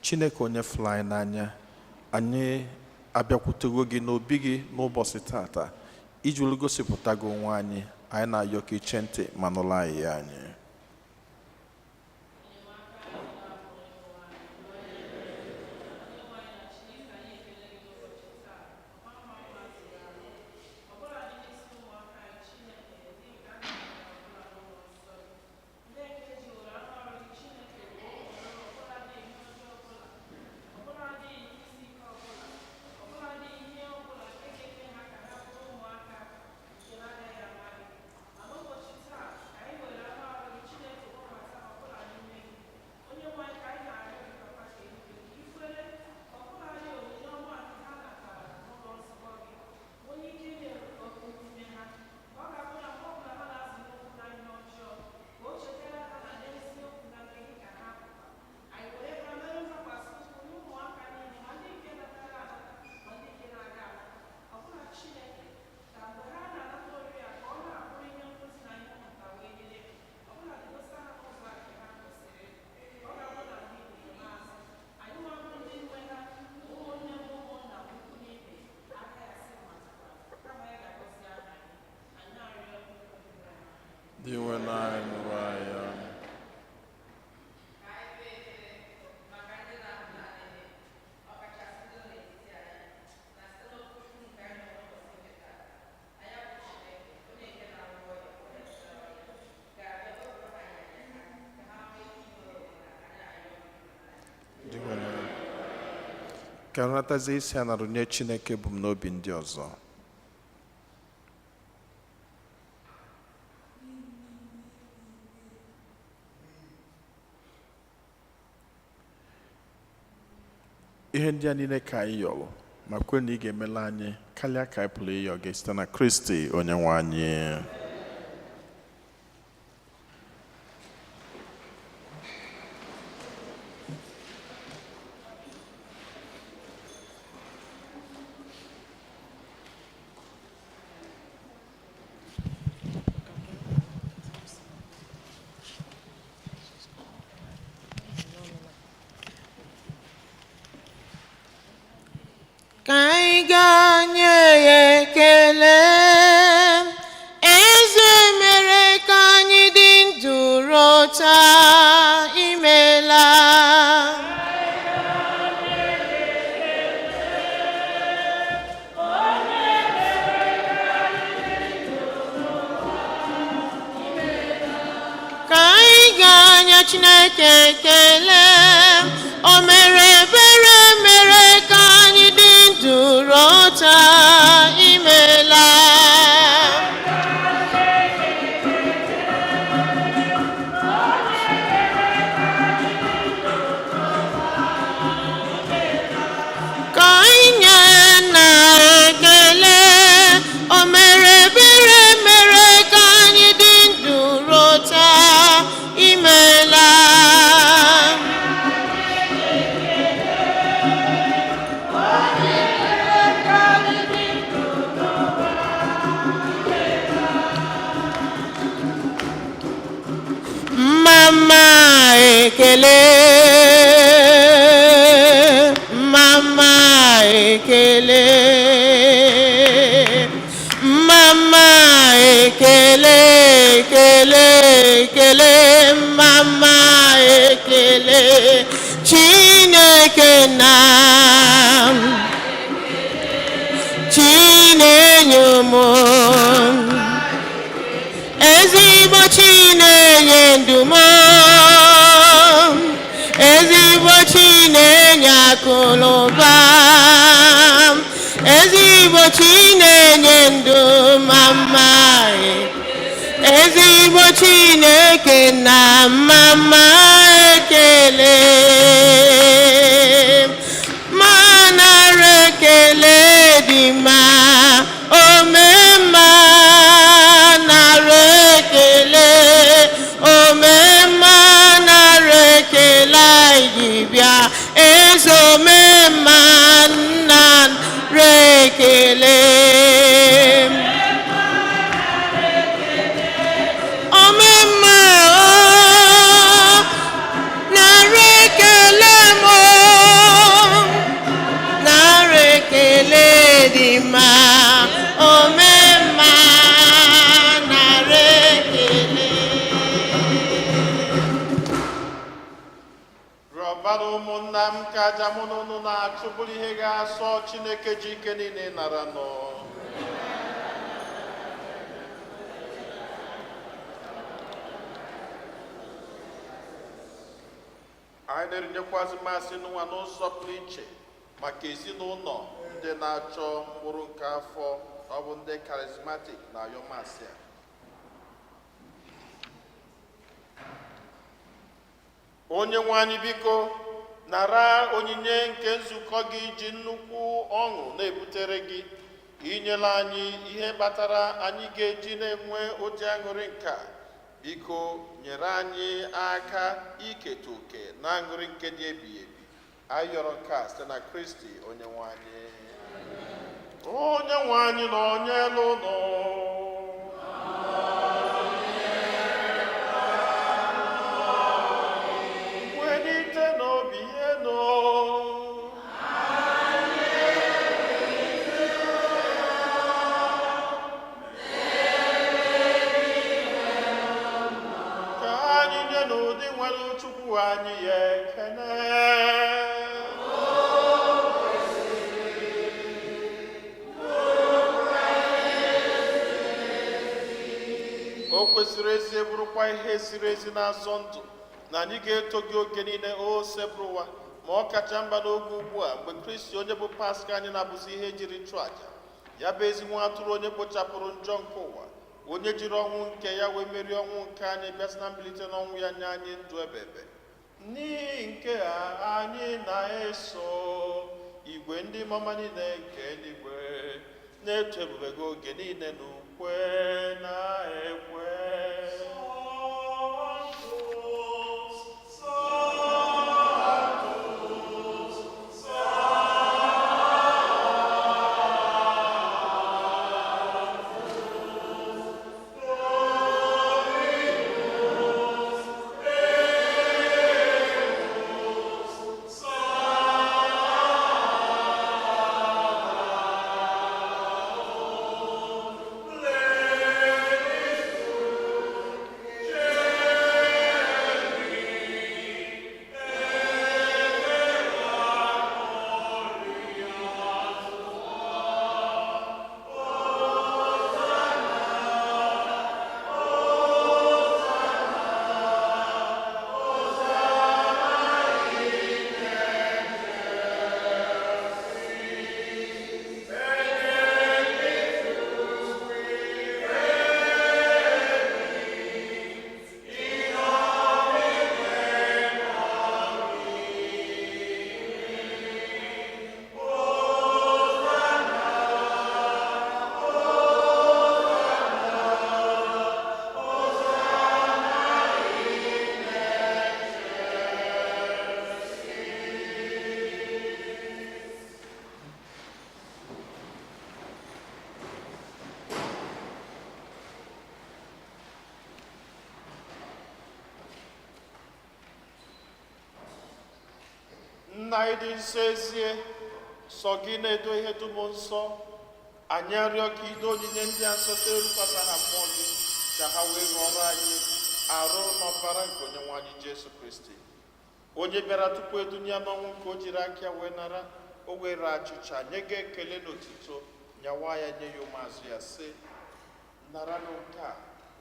Chineke onye fụrụ anyị n'anya, anyị abịakwutego gị n'obi gị n'ụbọchị tata iji were gosipụta gị onwe anyị. Anyị na-ayọ ka iche ntị ma nụrụ anyị ya anyị. Dinwenụ anyị nụrụ anyị. Dinwenụ anyị. Ka nratazie isi a nara nye Chineke bụ m n'obi ndị ọzọ. Ihe ndị a niile ka anyị yọrọ ma kwe na ị ga-emela anyị karịa ka anyị pụrụ ịyọ gị site na Kristi onye nwe anyị. Ka anyị gaa nye ya ekele. Eze mere ka anyị dị ndụ ruo taa, imela. Ka anyị gaa nye Chineke ekele. O mere ebere mere ka anyị dị ndụ ruo taa, imela. Ka anyị nye nna ekele. O mere ebere mere ka anyị dị ndụ ruo taa, imela. Mama ekele, mama ekele, mama ekele, ekele, ekele, mama ekele, Chineke na Chinenye ụmụ ezigbo Chinenye ndụmọ, ezigbo Chinenye akụnụba, ezigbo Chinenye ndụ mama, ezigbo Chineke na mama ekele, manara ekele dị mma, omemma nara ekele, omemma nara ekele anyị bịa, eze omemma nna nara ekele. Omemma o, nara ekele m o, nara ekele dị mma, omemma nara ekele. Rịọbara ụmụnna m ka aja mụ na unu na-achụ bụrụ ihe ga-asọ Chineke ji ike niile nara nọ. Anyị na-erinyekwazi mmasị n'ụwa n'ụzọ pụrụ iche maka ezinụlọ ndị na-achọ mkpụrụ nke afọ, ọ bụ ndị karizmatik na ayọmasị a. Onye nwe anyị, biko nara onyinye nke nzukọ gị ji nnukwu ọṅụ na-ebutere gị. Inyela anyị ihe kpatara anyị ga-eji na-enwe ụdị aṅụrị nke a. Biko nyere anyị aka iketa oke na aṅụrị nke dị ebighị ebi. Anyị yọrọ nke a site na Kristi onye nwe anyị. Onye nwe anyị na onye elu ụlọ. Welite n'obi ihe nọ. Kwesịrị ezi, bụrụkwa ihe ziri ezi na-azọ ndụ na anyị ga-eto gị oge niile, o Osebụrụwa, ma ọ kacha mba n'oge ugbu a, mgbe Kristi onye bụ Paska anyị na-abụzi ihe ejiri chụọ àjà. Ya bụ ezi nwa atụrụ onye kpochapụrụ njọ nke ụwa, onye jiri ọnwụ nke ya wee merie ọnwụ nke anyị, bịa sị na mbilite n'ọnwụ ya nye anyị ndụ ebebe. N'ihi nke a, anyị na-eso igwe ndị mama niile nke eluigwe na-eto ebube gị oge niile na ukwe na-ekwe. Nna anyị dị nsọ, ezie sọ gị na-edo ihe dum nsọ. Anyị arịọ ka ido onyinye ndị a nsọ site erukwasa ha mmụọ gị, ka ha wee ghọrọ anyị arụ na ọbara nke Onye nwe anyị Jesu Kristi, onye bịara tupu edunye ya n'ọnwụ nke o jiri aka ya wee nara. O were achịcha, nye gị ekele n'otuto, nyawa ya, nye ya ụmụazụ ya, sị: "Naranụ nke a,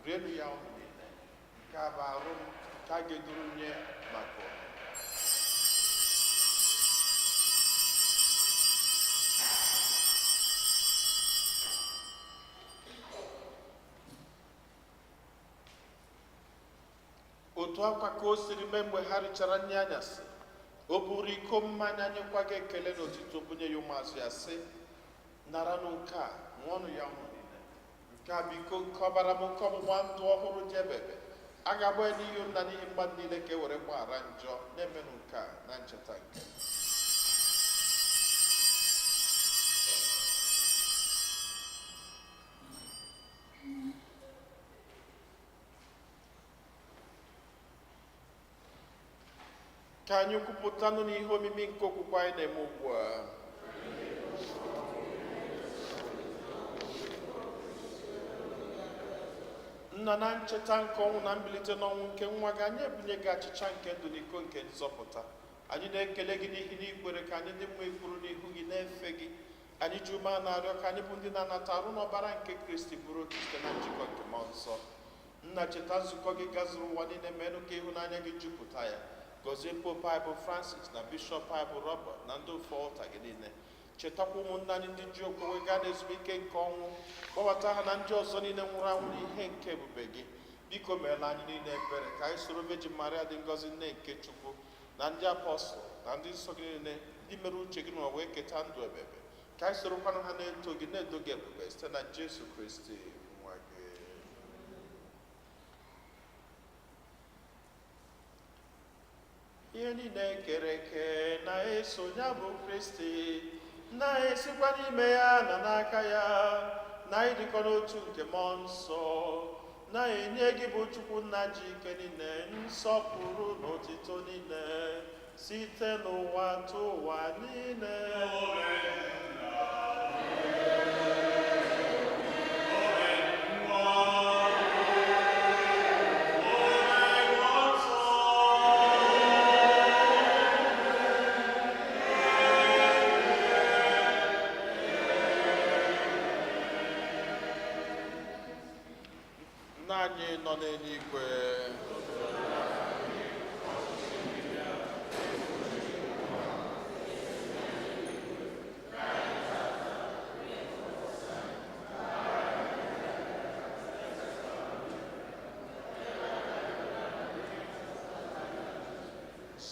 rienụ ya unu niile. Nke a bụ arụ m ka a ga-eduru nye maka unu." Otu akwa ka o siri mee mgbe ha richara nri anyasị, o buru iko mmanya, nyekwa gị ekele n'otuto, bunye ya ụmụazụ ya, sị: "Naranụ nke a, ṅụọnụ ya unu niile. Nke a bụ iko nke ọbara m nke ọgbụgba ndụ ọhụrụ dị ebebe. A ga-agba ya n'ihi unu na n'ihi mmadụ niile ka e were gbaghara njọ. Na-emenụ nke a na ncheta nke m." Ka anyị kwupụtanụ n'ihe omimi nke okwukwe anyị na-eme ugbu a. Nna, na ncheta nke ọnwụ na mbilite n'ọnwụ nke nwa gị, anyị ebunye gị achịcha nke ndụ na iko nke nzọpụta. Anyị na-ekele gị n'ihi na ikwere ka anyị dị mma ikwuru n'ihu gị na-efe gị. Anyị ji ume na-arịọ ka anyị bụ ndị na-anata arụ n'ọbara nke Kristi bụrụ otu site na njikọ nke Mmụọ Nsọ. Nna, cheta nzukọ gị gazuru ụwa niile, menụ ka ịhụnanya gị jupụta ya. Gọzie Pope anyị bụ Francis, na Bishọp anyị bụ Robert, na ndị ofe ọlta gị niile. Chetakwa ụmụnne anyị ndị ji okwukwe gaa n'ezumike nke ọnwụ. Kpọbata ha na ndị ọzọ niile nwụrụ anwụ n'ihe nke ebube gị. Biko meela anyị niile ebere, ka anyị soro Virgin Maria dị ngọzi, nne nke Chukwu, na ndị apọstụl na ndị nsọ gị niile, ndị mere uche gị n'ụwa wee keta ndụ ebebe, ka anyị sorokwanụ ha na-eto gị, na-edo gị ebube, site na Jesu Kristi nwa gị. Ihe niile kere eke na-eso ya bụ Kristi, na-esikwa n'ime ya na n'aka ya na ịdịkọ n'otu nke Mmụọ Nsọ, na-enye gị bụ Chukwu Nna ji ike niile nsọpụrụ na otito niile site n'ụwa tụ ụwa niile. Nna, Anyị nọ n'eluigwe.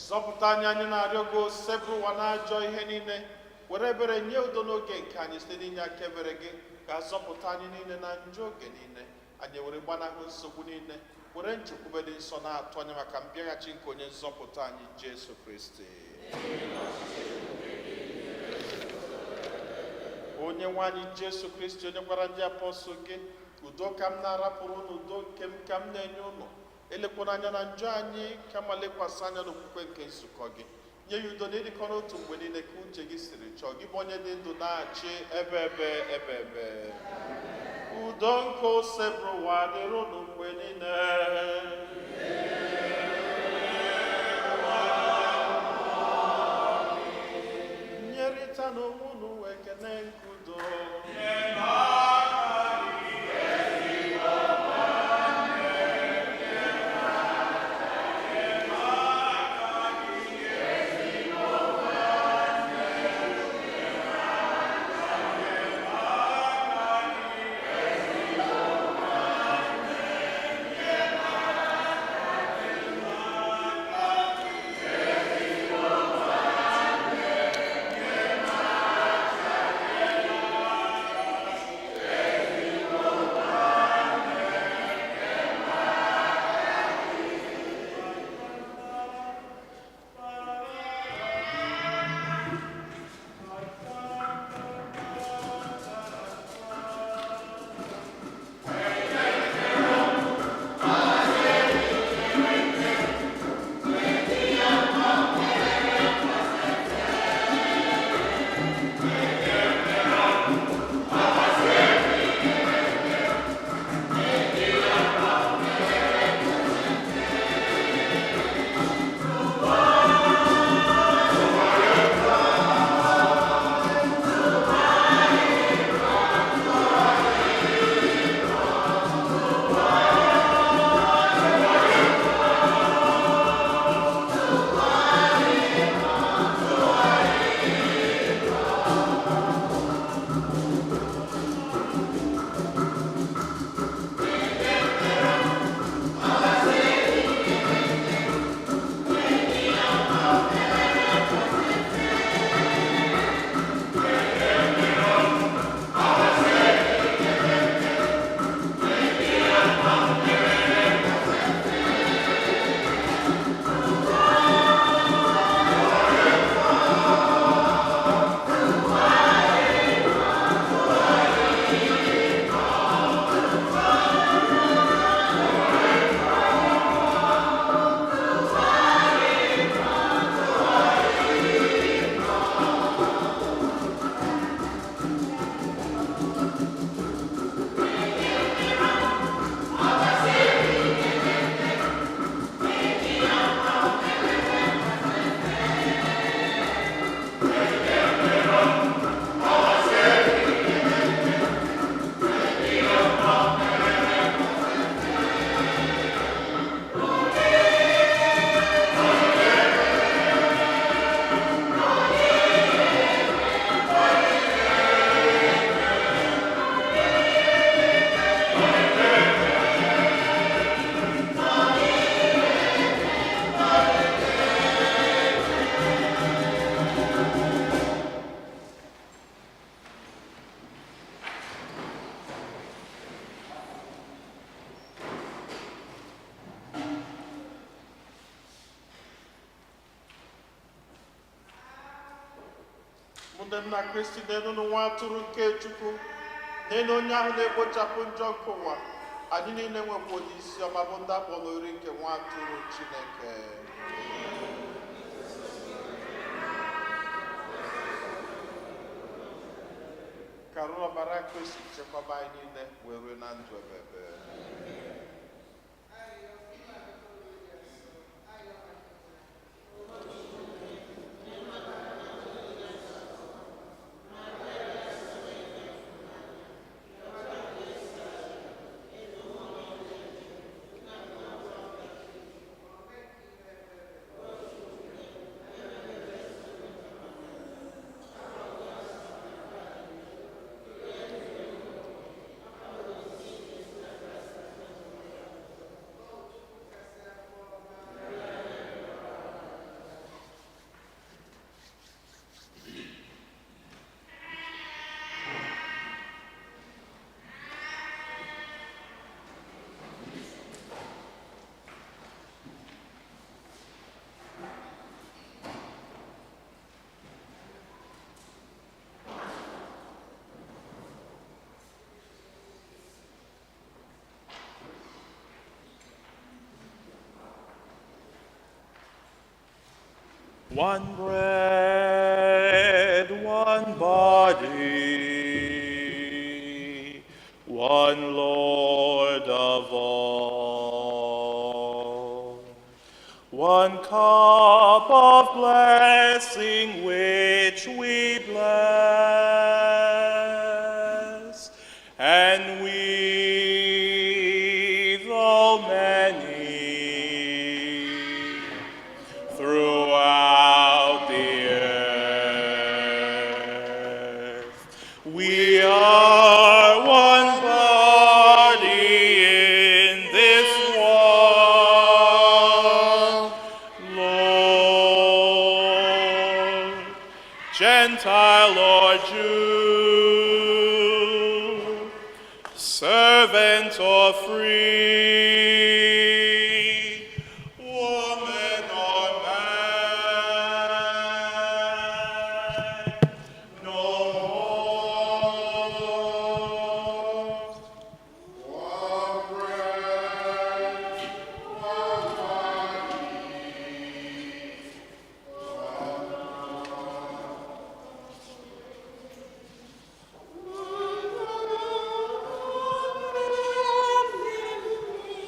Zọpụta anyị, anyị na-arịọ gị, osebụ ụwa na ajọ ihe niile, were ebere nye udo n'oge nke anyị site n'inye aka ebere gị, ka zọpụta anyị niile na njọ oge niile, anyị were gbanahụ nsogbu niile, were nchekwube dị nsọ na-atụ anya maka mbịaghachi nke onye nzọpụta anyị Jesu Kristi. Onye nwe anyị Jesu Kristi, onye gwara ndị apọstụl gị, "Udo ka m na-arapụrụ unu, udo nke m ka m na-enye unu," elekwana anya na njọ anyị, kama lekwasị anya n'okwukwe nke nzukọ gị, nye ya udo na ịdịkọ n'otu mgbe niile ka uche gị siri chọọ, gị bụ onye dị ndụ na-achị ebe ebe ebe ebe. Udo nke Osebụrụwa dịrị unu mgbe niile. Nyerịta n'onwe unu ekene nke udo. Ụmụnne m na Kristi, n'elu nwa atụrụ nke Chukwu, n'elu onye ahụ na-ekpochapụ njọ nke ụwa. Anyị niile nwekwa onye isi ọma bụ ndị akpọrọ oriri nke nwa atụrụ Chineke. Ka arụ ọbara Kristi chekwaba anyị niile wee rue na ndụ ebebe. One bread, one body, one Lord of all. One cup of blessing which we bless, and we, though many, throughout the earth, we are one body in this one Lord, Gentile or Jew, servant or free, woman or man, no more. One bread, one body, One.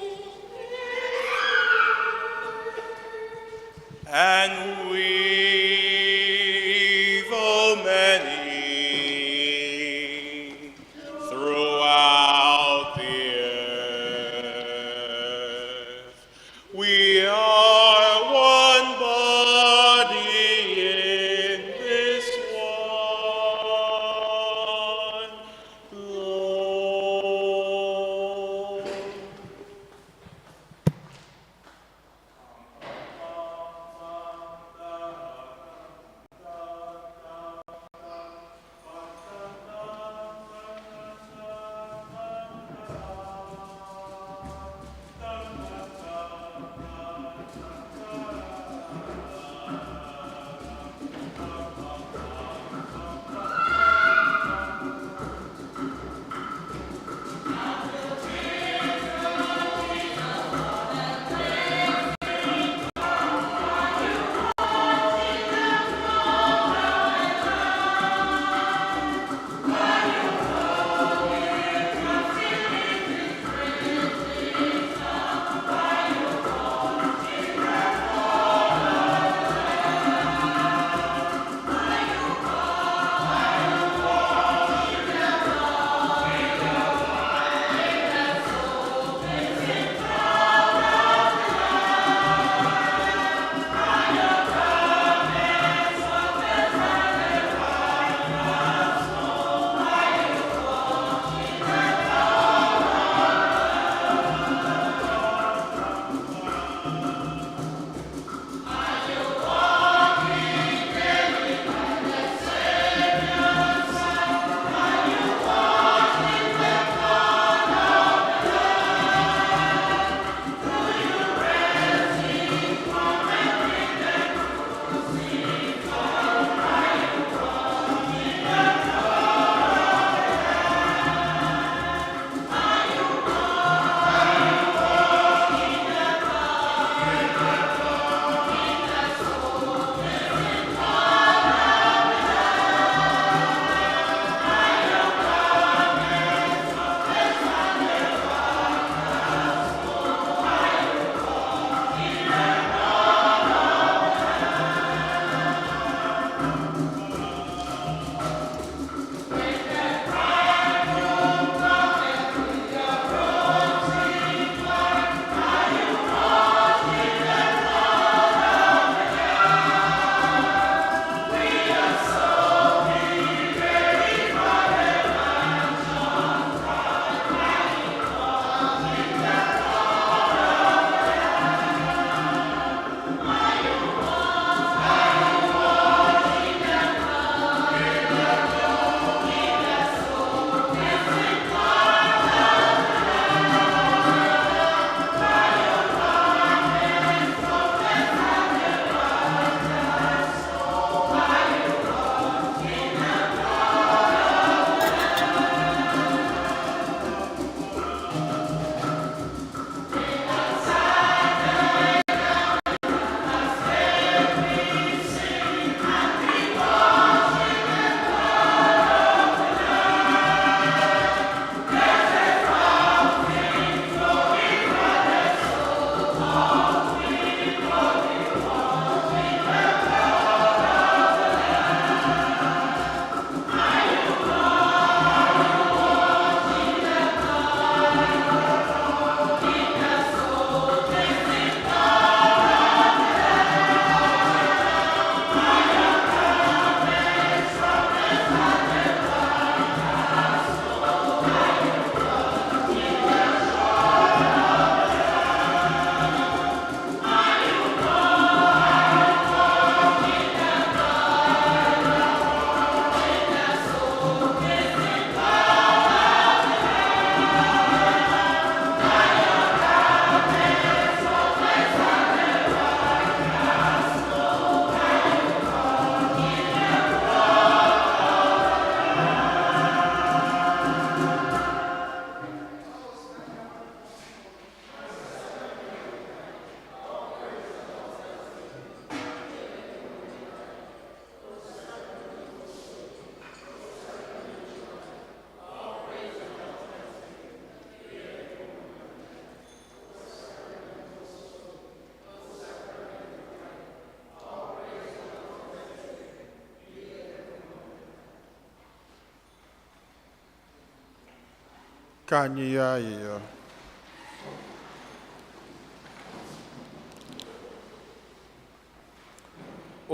Ka anyị yọọ ayịyọ.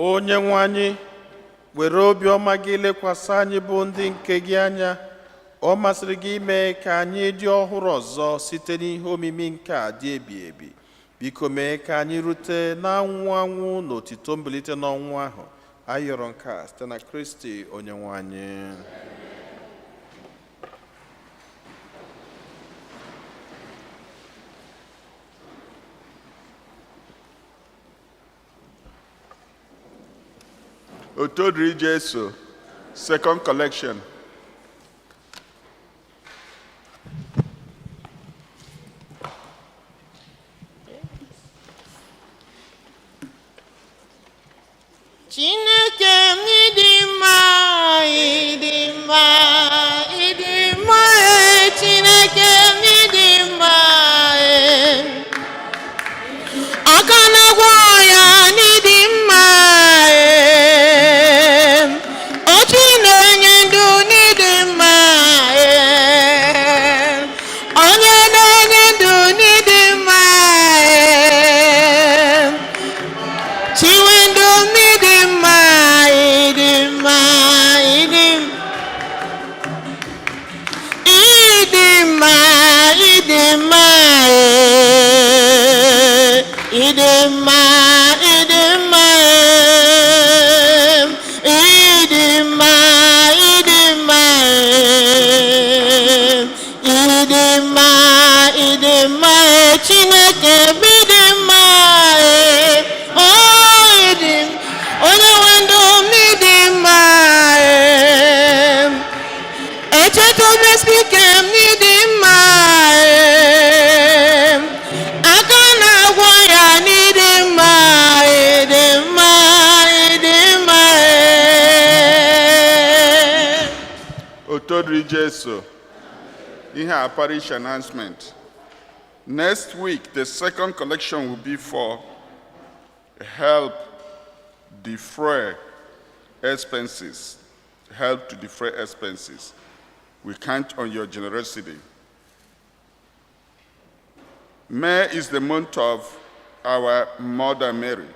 Onye nwe anyị, were obiọma gị lekwasị anyị bụ ndị nke gị anya. Ọ masịrị gị ime ka anyị dị ọhụrụ ọzọ site n'ihe omimi nke a dị ebi ebi. Biko mee ka anyị rute na anwụ anwụ n'otito mbilite n'ọnwụ ahụ. Anyị yọrọ nke a site na Kristi onye nwe anyị. Otito dịrị Jesu, second collection. Chineke m, ịdị mma, ịdị mma, ịdị mma e. Chineke m, ịdị mma e. Aka na-agwọ ya n'ịdị mma e. Ochi na-enye ndụ n'ịdị mma e. Onye na-enye ndụ n'ịdị mma e. Chiwendo, ịdị mma, ịdị mma, ịdị ịdị mma, ịdị mma ee, ịdị mma, ịdị mma ee, ịdị mma, ịdị mma ee, ịdị mma, ịdị mma ee, Chineke bụ ịdị mma ee, o ịdị onye nwe ndụ m, ịdị mma ee. Echeta omesike m, n'ịdị mma ee. Aka na-agwọ ya n'ịdị mma, ịdị mma, ịdị mma ee. Otito dịrị Jesu. Ihe a parish announcement. Next week, the second collection will be for help defray expenses. Help to defray expenses. We count on your generosity. May is the month of our Mother Mary.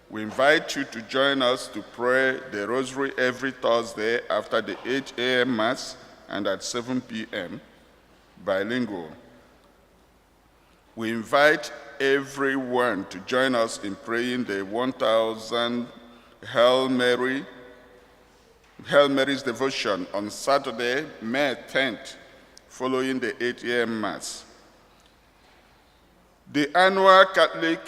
We invite you to join us to pray the Rosary every Thursday after the 8 a.m. Mass and at 7 p.m. bilingual. We invite everyone to join us in praying the 1000 Hail Mary's devotion on Saturday, May 10th, following the 8 a.m. Mass. The annual Catholic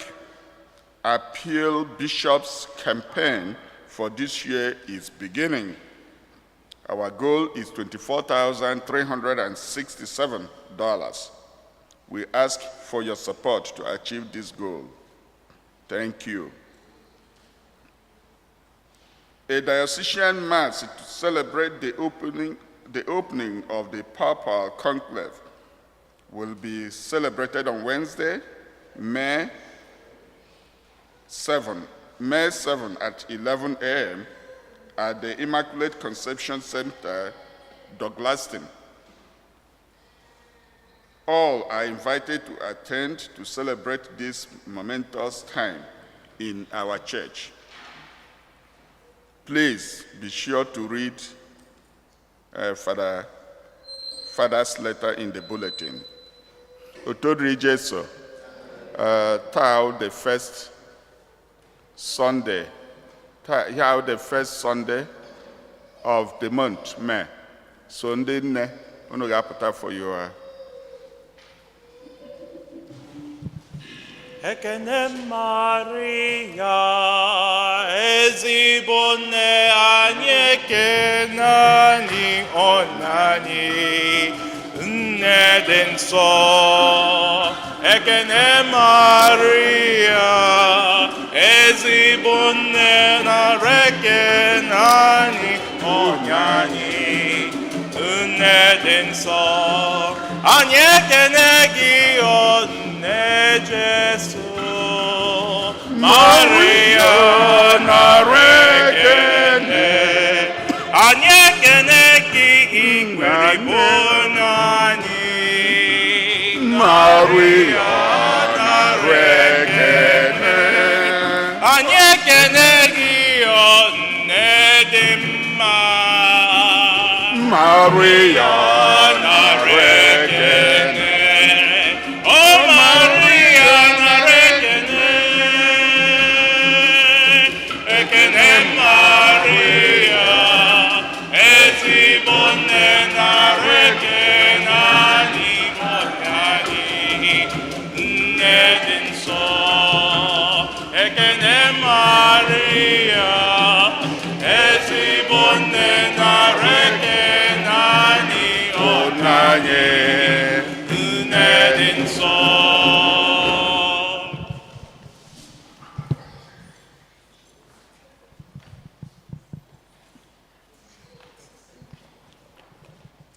Appeal Bishops campaign for this year is beginning. Our goal is $24,367. We ask for your support to achieve this goal. Thank you. A diocesan mass to celebrate the opening of the Papal Conclave will be celebrated on Wednesday, May 7 at 11 a.m. at the Immaculate Conception Center, Douglaston. All are invited to attend to celebrate this momentous time in our church. Please be sure to read Father's letter in the bulletin. Otito dịrị Jesu, taa the first Sunday, taa the first Sunday of the month, May. So ndị nne, unu ga-apụta for your Ekene Maria, ezigbo nne anyị, ekene anyị ọnanyị, nne dị nsọ. Ekene Maria, ezigbo nne, nara ekene anyị ọnyanyị, nne dị nsọ. Anyị ekene gị, o nne Jesu. Maria, nara ekene. Anyị ekene gị, ikwere bụ anyị. Maria, nara ekene. Anyị ekene gị o nne dị mma. Maria, nara ekene. O Maria, nara ekene. Ekene Maria, ezigbo nne, nara ekene anyị bụ anyị, nne dị nsọ. Ekene Maria, ezigbo nne, nara ekene anyị anyị, nne dị nsọ.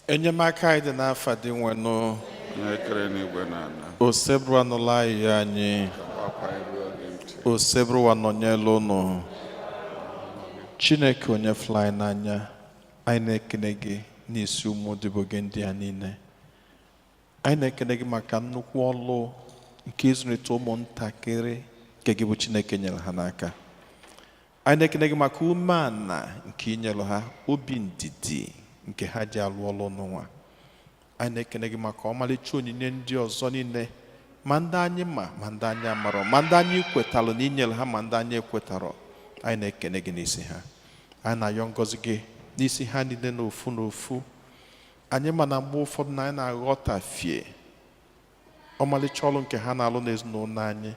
Enyemaka anyị dị n'afa dị nwenụ. Onye kere n'igwe na ala. Osebụrụwa nụla ayịyọ anyị. Akwa iru oge ntị. Osebụrụwa nọnyelu ụnụ. Chineke onye fụrụ anyị n'anya, anyị na-ekene gị n'isi ụmụ odibo gị ndị a niile. Anyị na-ekene gị maka nnukwu ọlụ nke ịzụlite ụmụntakịrị nke gị bụ Chineke nyere ha n'aka. Anyị na-ekene gị maka umeala nke inyere ha, obi ndidi nke ha ji alụ ọlụ n'ụwa. Anyị na-ekene gị maka ọmalịcha onyinye ndị ọzọ niile, ma ndị anyị ma, ma ndị anyị amarọ, ma ndị anyị kwetalụ na inyere ha, ma ndị anyị ekwetarọ. Anyị na-ekene gị n'isi ha. Anyị na-ayọ ngọzi gị n'isi ha niile n'ofu n'ofu. Anyị ma na mgbe ụfọdụ na anyị na-aghọtafie ọmalịcha ọlụ nke ha na-alụ n'ezinụlọ anyị.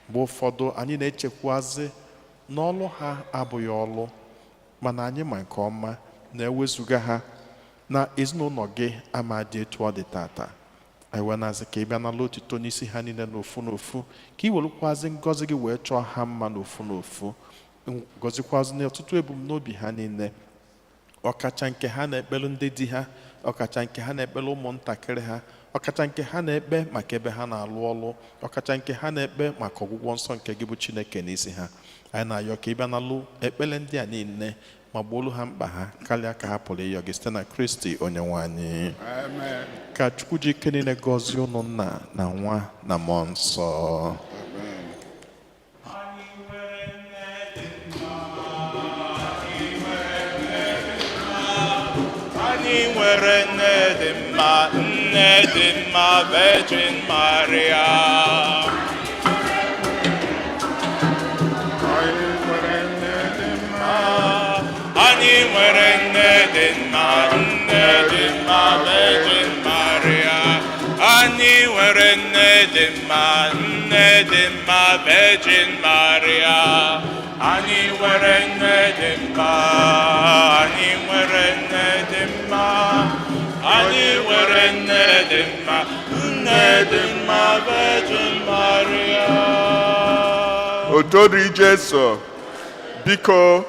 Mgbe ụfọdụ anyị na-echekwazị na ọlụ ha abụghị ọlụ, mana anyị ma nke ọma na-ewezuga ha na ezinụlọ gị ama dị etu ọ dị tata. Anyị wee na-asị ka ị bịa nala otito n'isi ha niile n'ofu n'ofu, ka ị werekwazị ngọzi gị wee chọọ ha mma n'ofu n'ofu, gọzikwazị n'ọtụtụ ebumnobi ha niile, ọkacha nke ha na-ekpelu ndị di ha, ọkacha nke ha na-ekpelu ụmụntakịrị ha, ọkacha nke ha na-ekpe maka ebe ha na-alụ ọlụ, ọkacha nke ha na-ekpe maka ọgwụgwọ nsọ nke gị bụ Chineke n'isi ha. Anyị na-ayọ ka ị bịa nalụ ekpele ndị a niile ma gboolu ha mkpa ha karịa ka ha pụrụ ịyọ gị, site na Kristi onye nwe anyị. Amen. Ka Chukwu ji ike niile gọzie ụnụ, nna na nwa na mmụọ nsọ. Amen. Anyị nwere nne dị mma, nne dị mma, Virgin Maria. Anyị nwere nne dị mma. Anyị nwere nne dị mma, nne dị mma, Virgin Maria. Anyị nwere nne dị mma, nne dị mma, Virgin Maria. Anyị nwere nne dị mma, anyị nwere nne dị mma, anyị nwere nne dị mma, nne dị mma, Virgin Maria. Otito dịrị Jesu. Biko,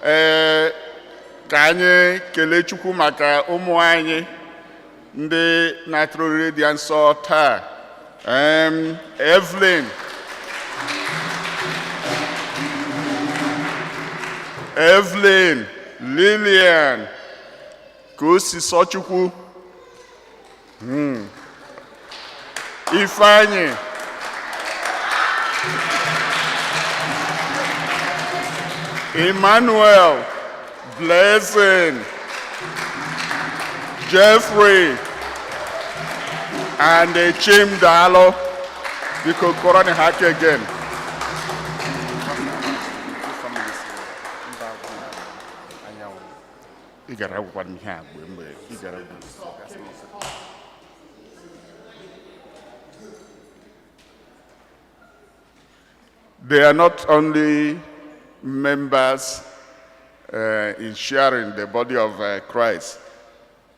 ee, ka anyị kelee Chukwu maka ụmụ anyị ndị na-atụrụ oriri dị nsọ taa. Evelyn, Evelyn, Lilian, ka o si sọ Chukwu, Ifeanyị, Emmanuel, Blessing, Jeffrey, and Chimdalo. Biko kụọrọ ha aka again. Ị gara agwụkwa m ihe a mgbe ị gara agwụ. They are not only members in sharing the body of Christ.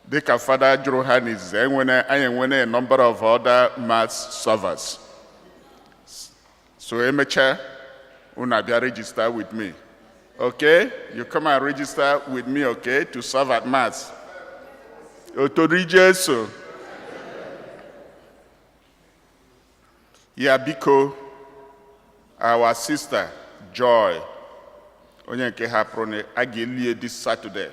Dịka Fada jụrụ ha n'izizi, enwene anyị enwene a number of other mass servers. So emechaa, unu abịa register with me. Okay? You come and register with me, okay, to serve at mass. Otito dịrị Jesu. Ya biko, our sister Joy, onye nke hapụrụ na a ga-elie this Saturday.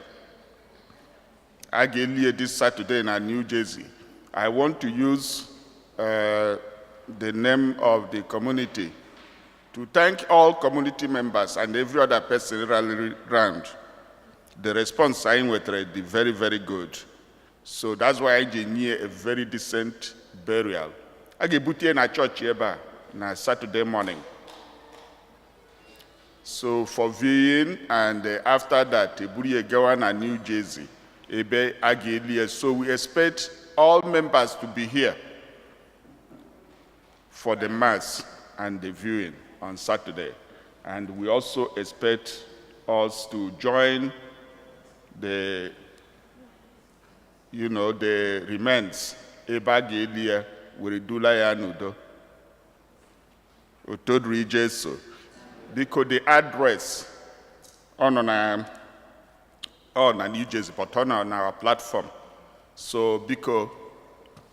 A ga-elie this Saturday na New Jersey. I want to use the name of the community to thank all community members and every other person rally round. The response anyị nwetara dị very, very good. So that's why anyị ji nye a very decent burial. A ga-ebute ya na chọọchị ebe a na Saturday morning. So for viewing, and after that, eburu ya gawa na New Jersey ebe a ga-eli ya. So we expect all members to be here for the mass and the viewing on Saturday. And we also expect us to join the remains ebe a ga-eli ya were dula ya n'udo. Otodri Jesu. Biko, the address ọ nọ na ọ na New Jersey, but ọ nọ na our platform. So biko,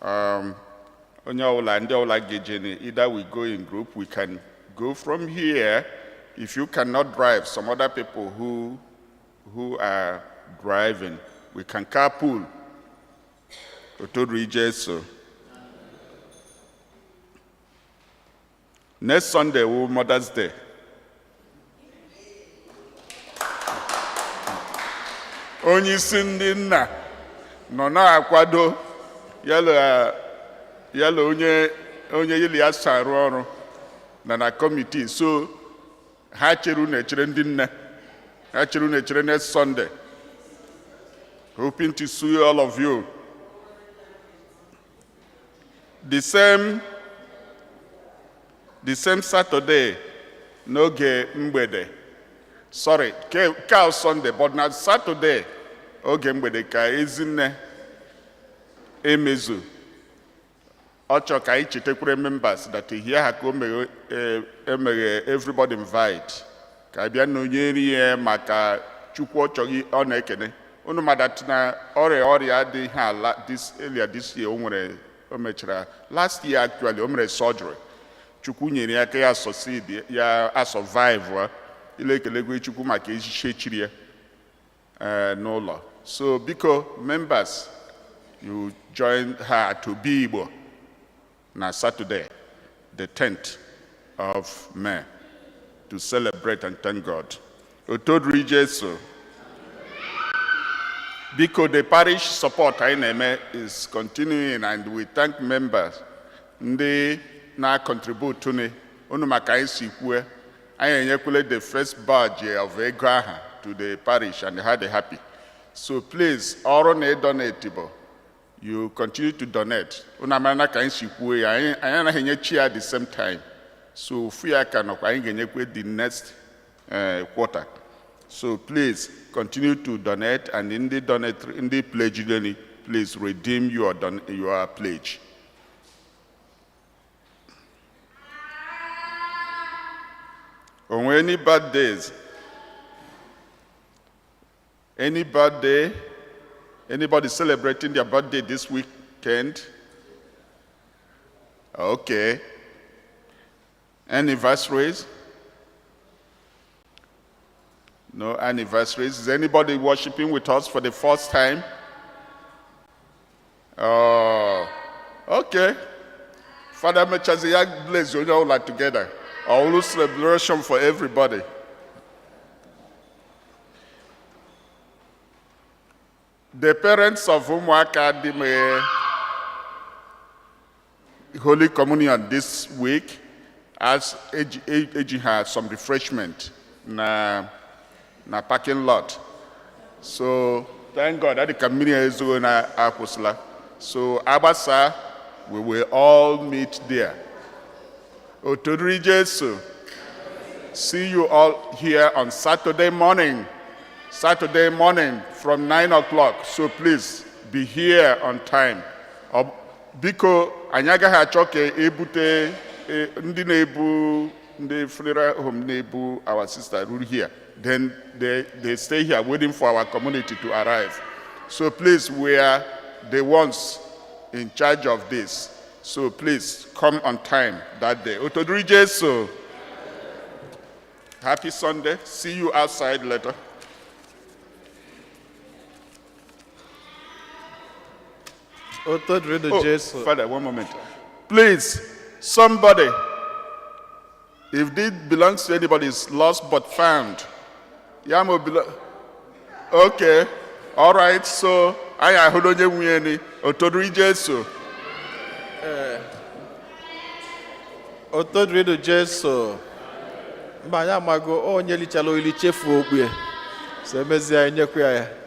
onye ọbụla, ndị ọbụla ga-eje, either we go in group, we can go from here. If you cannot drive, some other people who are driving, we can carpool. Otodri Jesu. Next Sunday will Mother's Day. Onye isi ndị nna nọ na-akwado yala onye yili ya so arụ ọrụ na committee, so ha chere unu echere, ndị nne ha chere unu echere next Sunday, hoping to see all of you. The same Saturday n'oge mgbede, sorry, ke Sunday, but na Saturday oge mgbede ka ezinne emezu. Ọ chọrọ ka anyị chetakwure members that ehie ha ka o meghe, emeghe everybody invite ka abịa nọnyere ya maka Chukwu. Ọ chọghị ọ na-ekene unu ma that na ọrịa adịghị ala this earlier this year o nwere, o mechara last year actually, o mere surgery. Chukwu nyere ya aka, ya succeed, ya a survive. Ile ekelegwe Chukwu maka echichi echiri ya n'ụlọ. So biko, members, you join her to be Igbo na Saturday the 10th of May to celebrate and thank God. Otodri Jesu. Biko, the parish support anyị na-eme is continuing, and we thank members ndị na-contribute ni unu maka anyị si kwue. Anyị enyekwule the first batch of ego aha to the parish and ha dị happy. So please, ọrụ na donate bụ you continue to donate. Unu amara na ka anyị si kwuo ya, anyị anaghị enye chi ya at the same time, so ofu ya ka nọkwa, anyị ga-enyekwe the next quarter. So please continue to donate, and ndị donate, ndị pledge, please redeem your pledge. Onwe any birthdays? Any birthday? Anybody celebrating their birthday this weekend? Okay. Anniversaries? No anniversaries. Is anybody worshiping with us for the first time? Oh, okay. Father Mechaziya bless you all together. All celebration for everybody. The parents of ụmụaka dị mee Holy Communion this week as eji ha some refreshment na parking lot. So thank God, adị ka mmiri ezogo na akwụsịla. So agbasa, we will all meet there. Otodiri Jesu. See you all here on Saturday morning. Saturday morning from 9 o'clock. So please be here on time. Biko, anyị agaghị achọ ka ebute ndị na-ebu, ndị funeral home na-ebu our sister ruru here. Then they stay here waiting for our community to arrive. So please, we are the ones in charge of this. So please come on time that day. Otodiri Jesu. Happy Sunday. See you outside later. Otodiri Oh, Jesu. Father, one moment. Please, somebody, if this belongs to anybody, it's lost but found. Ya ma Okay, all right, so anyị ahụla onye nwunye ni otodiri Jesu. Ee. Otodiridu Jesu. Mba, anyị amago onye lichala oli chefuo okpu ya. So emezie, anyị nyekwa ya ya.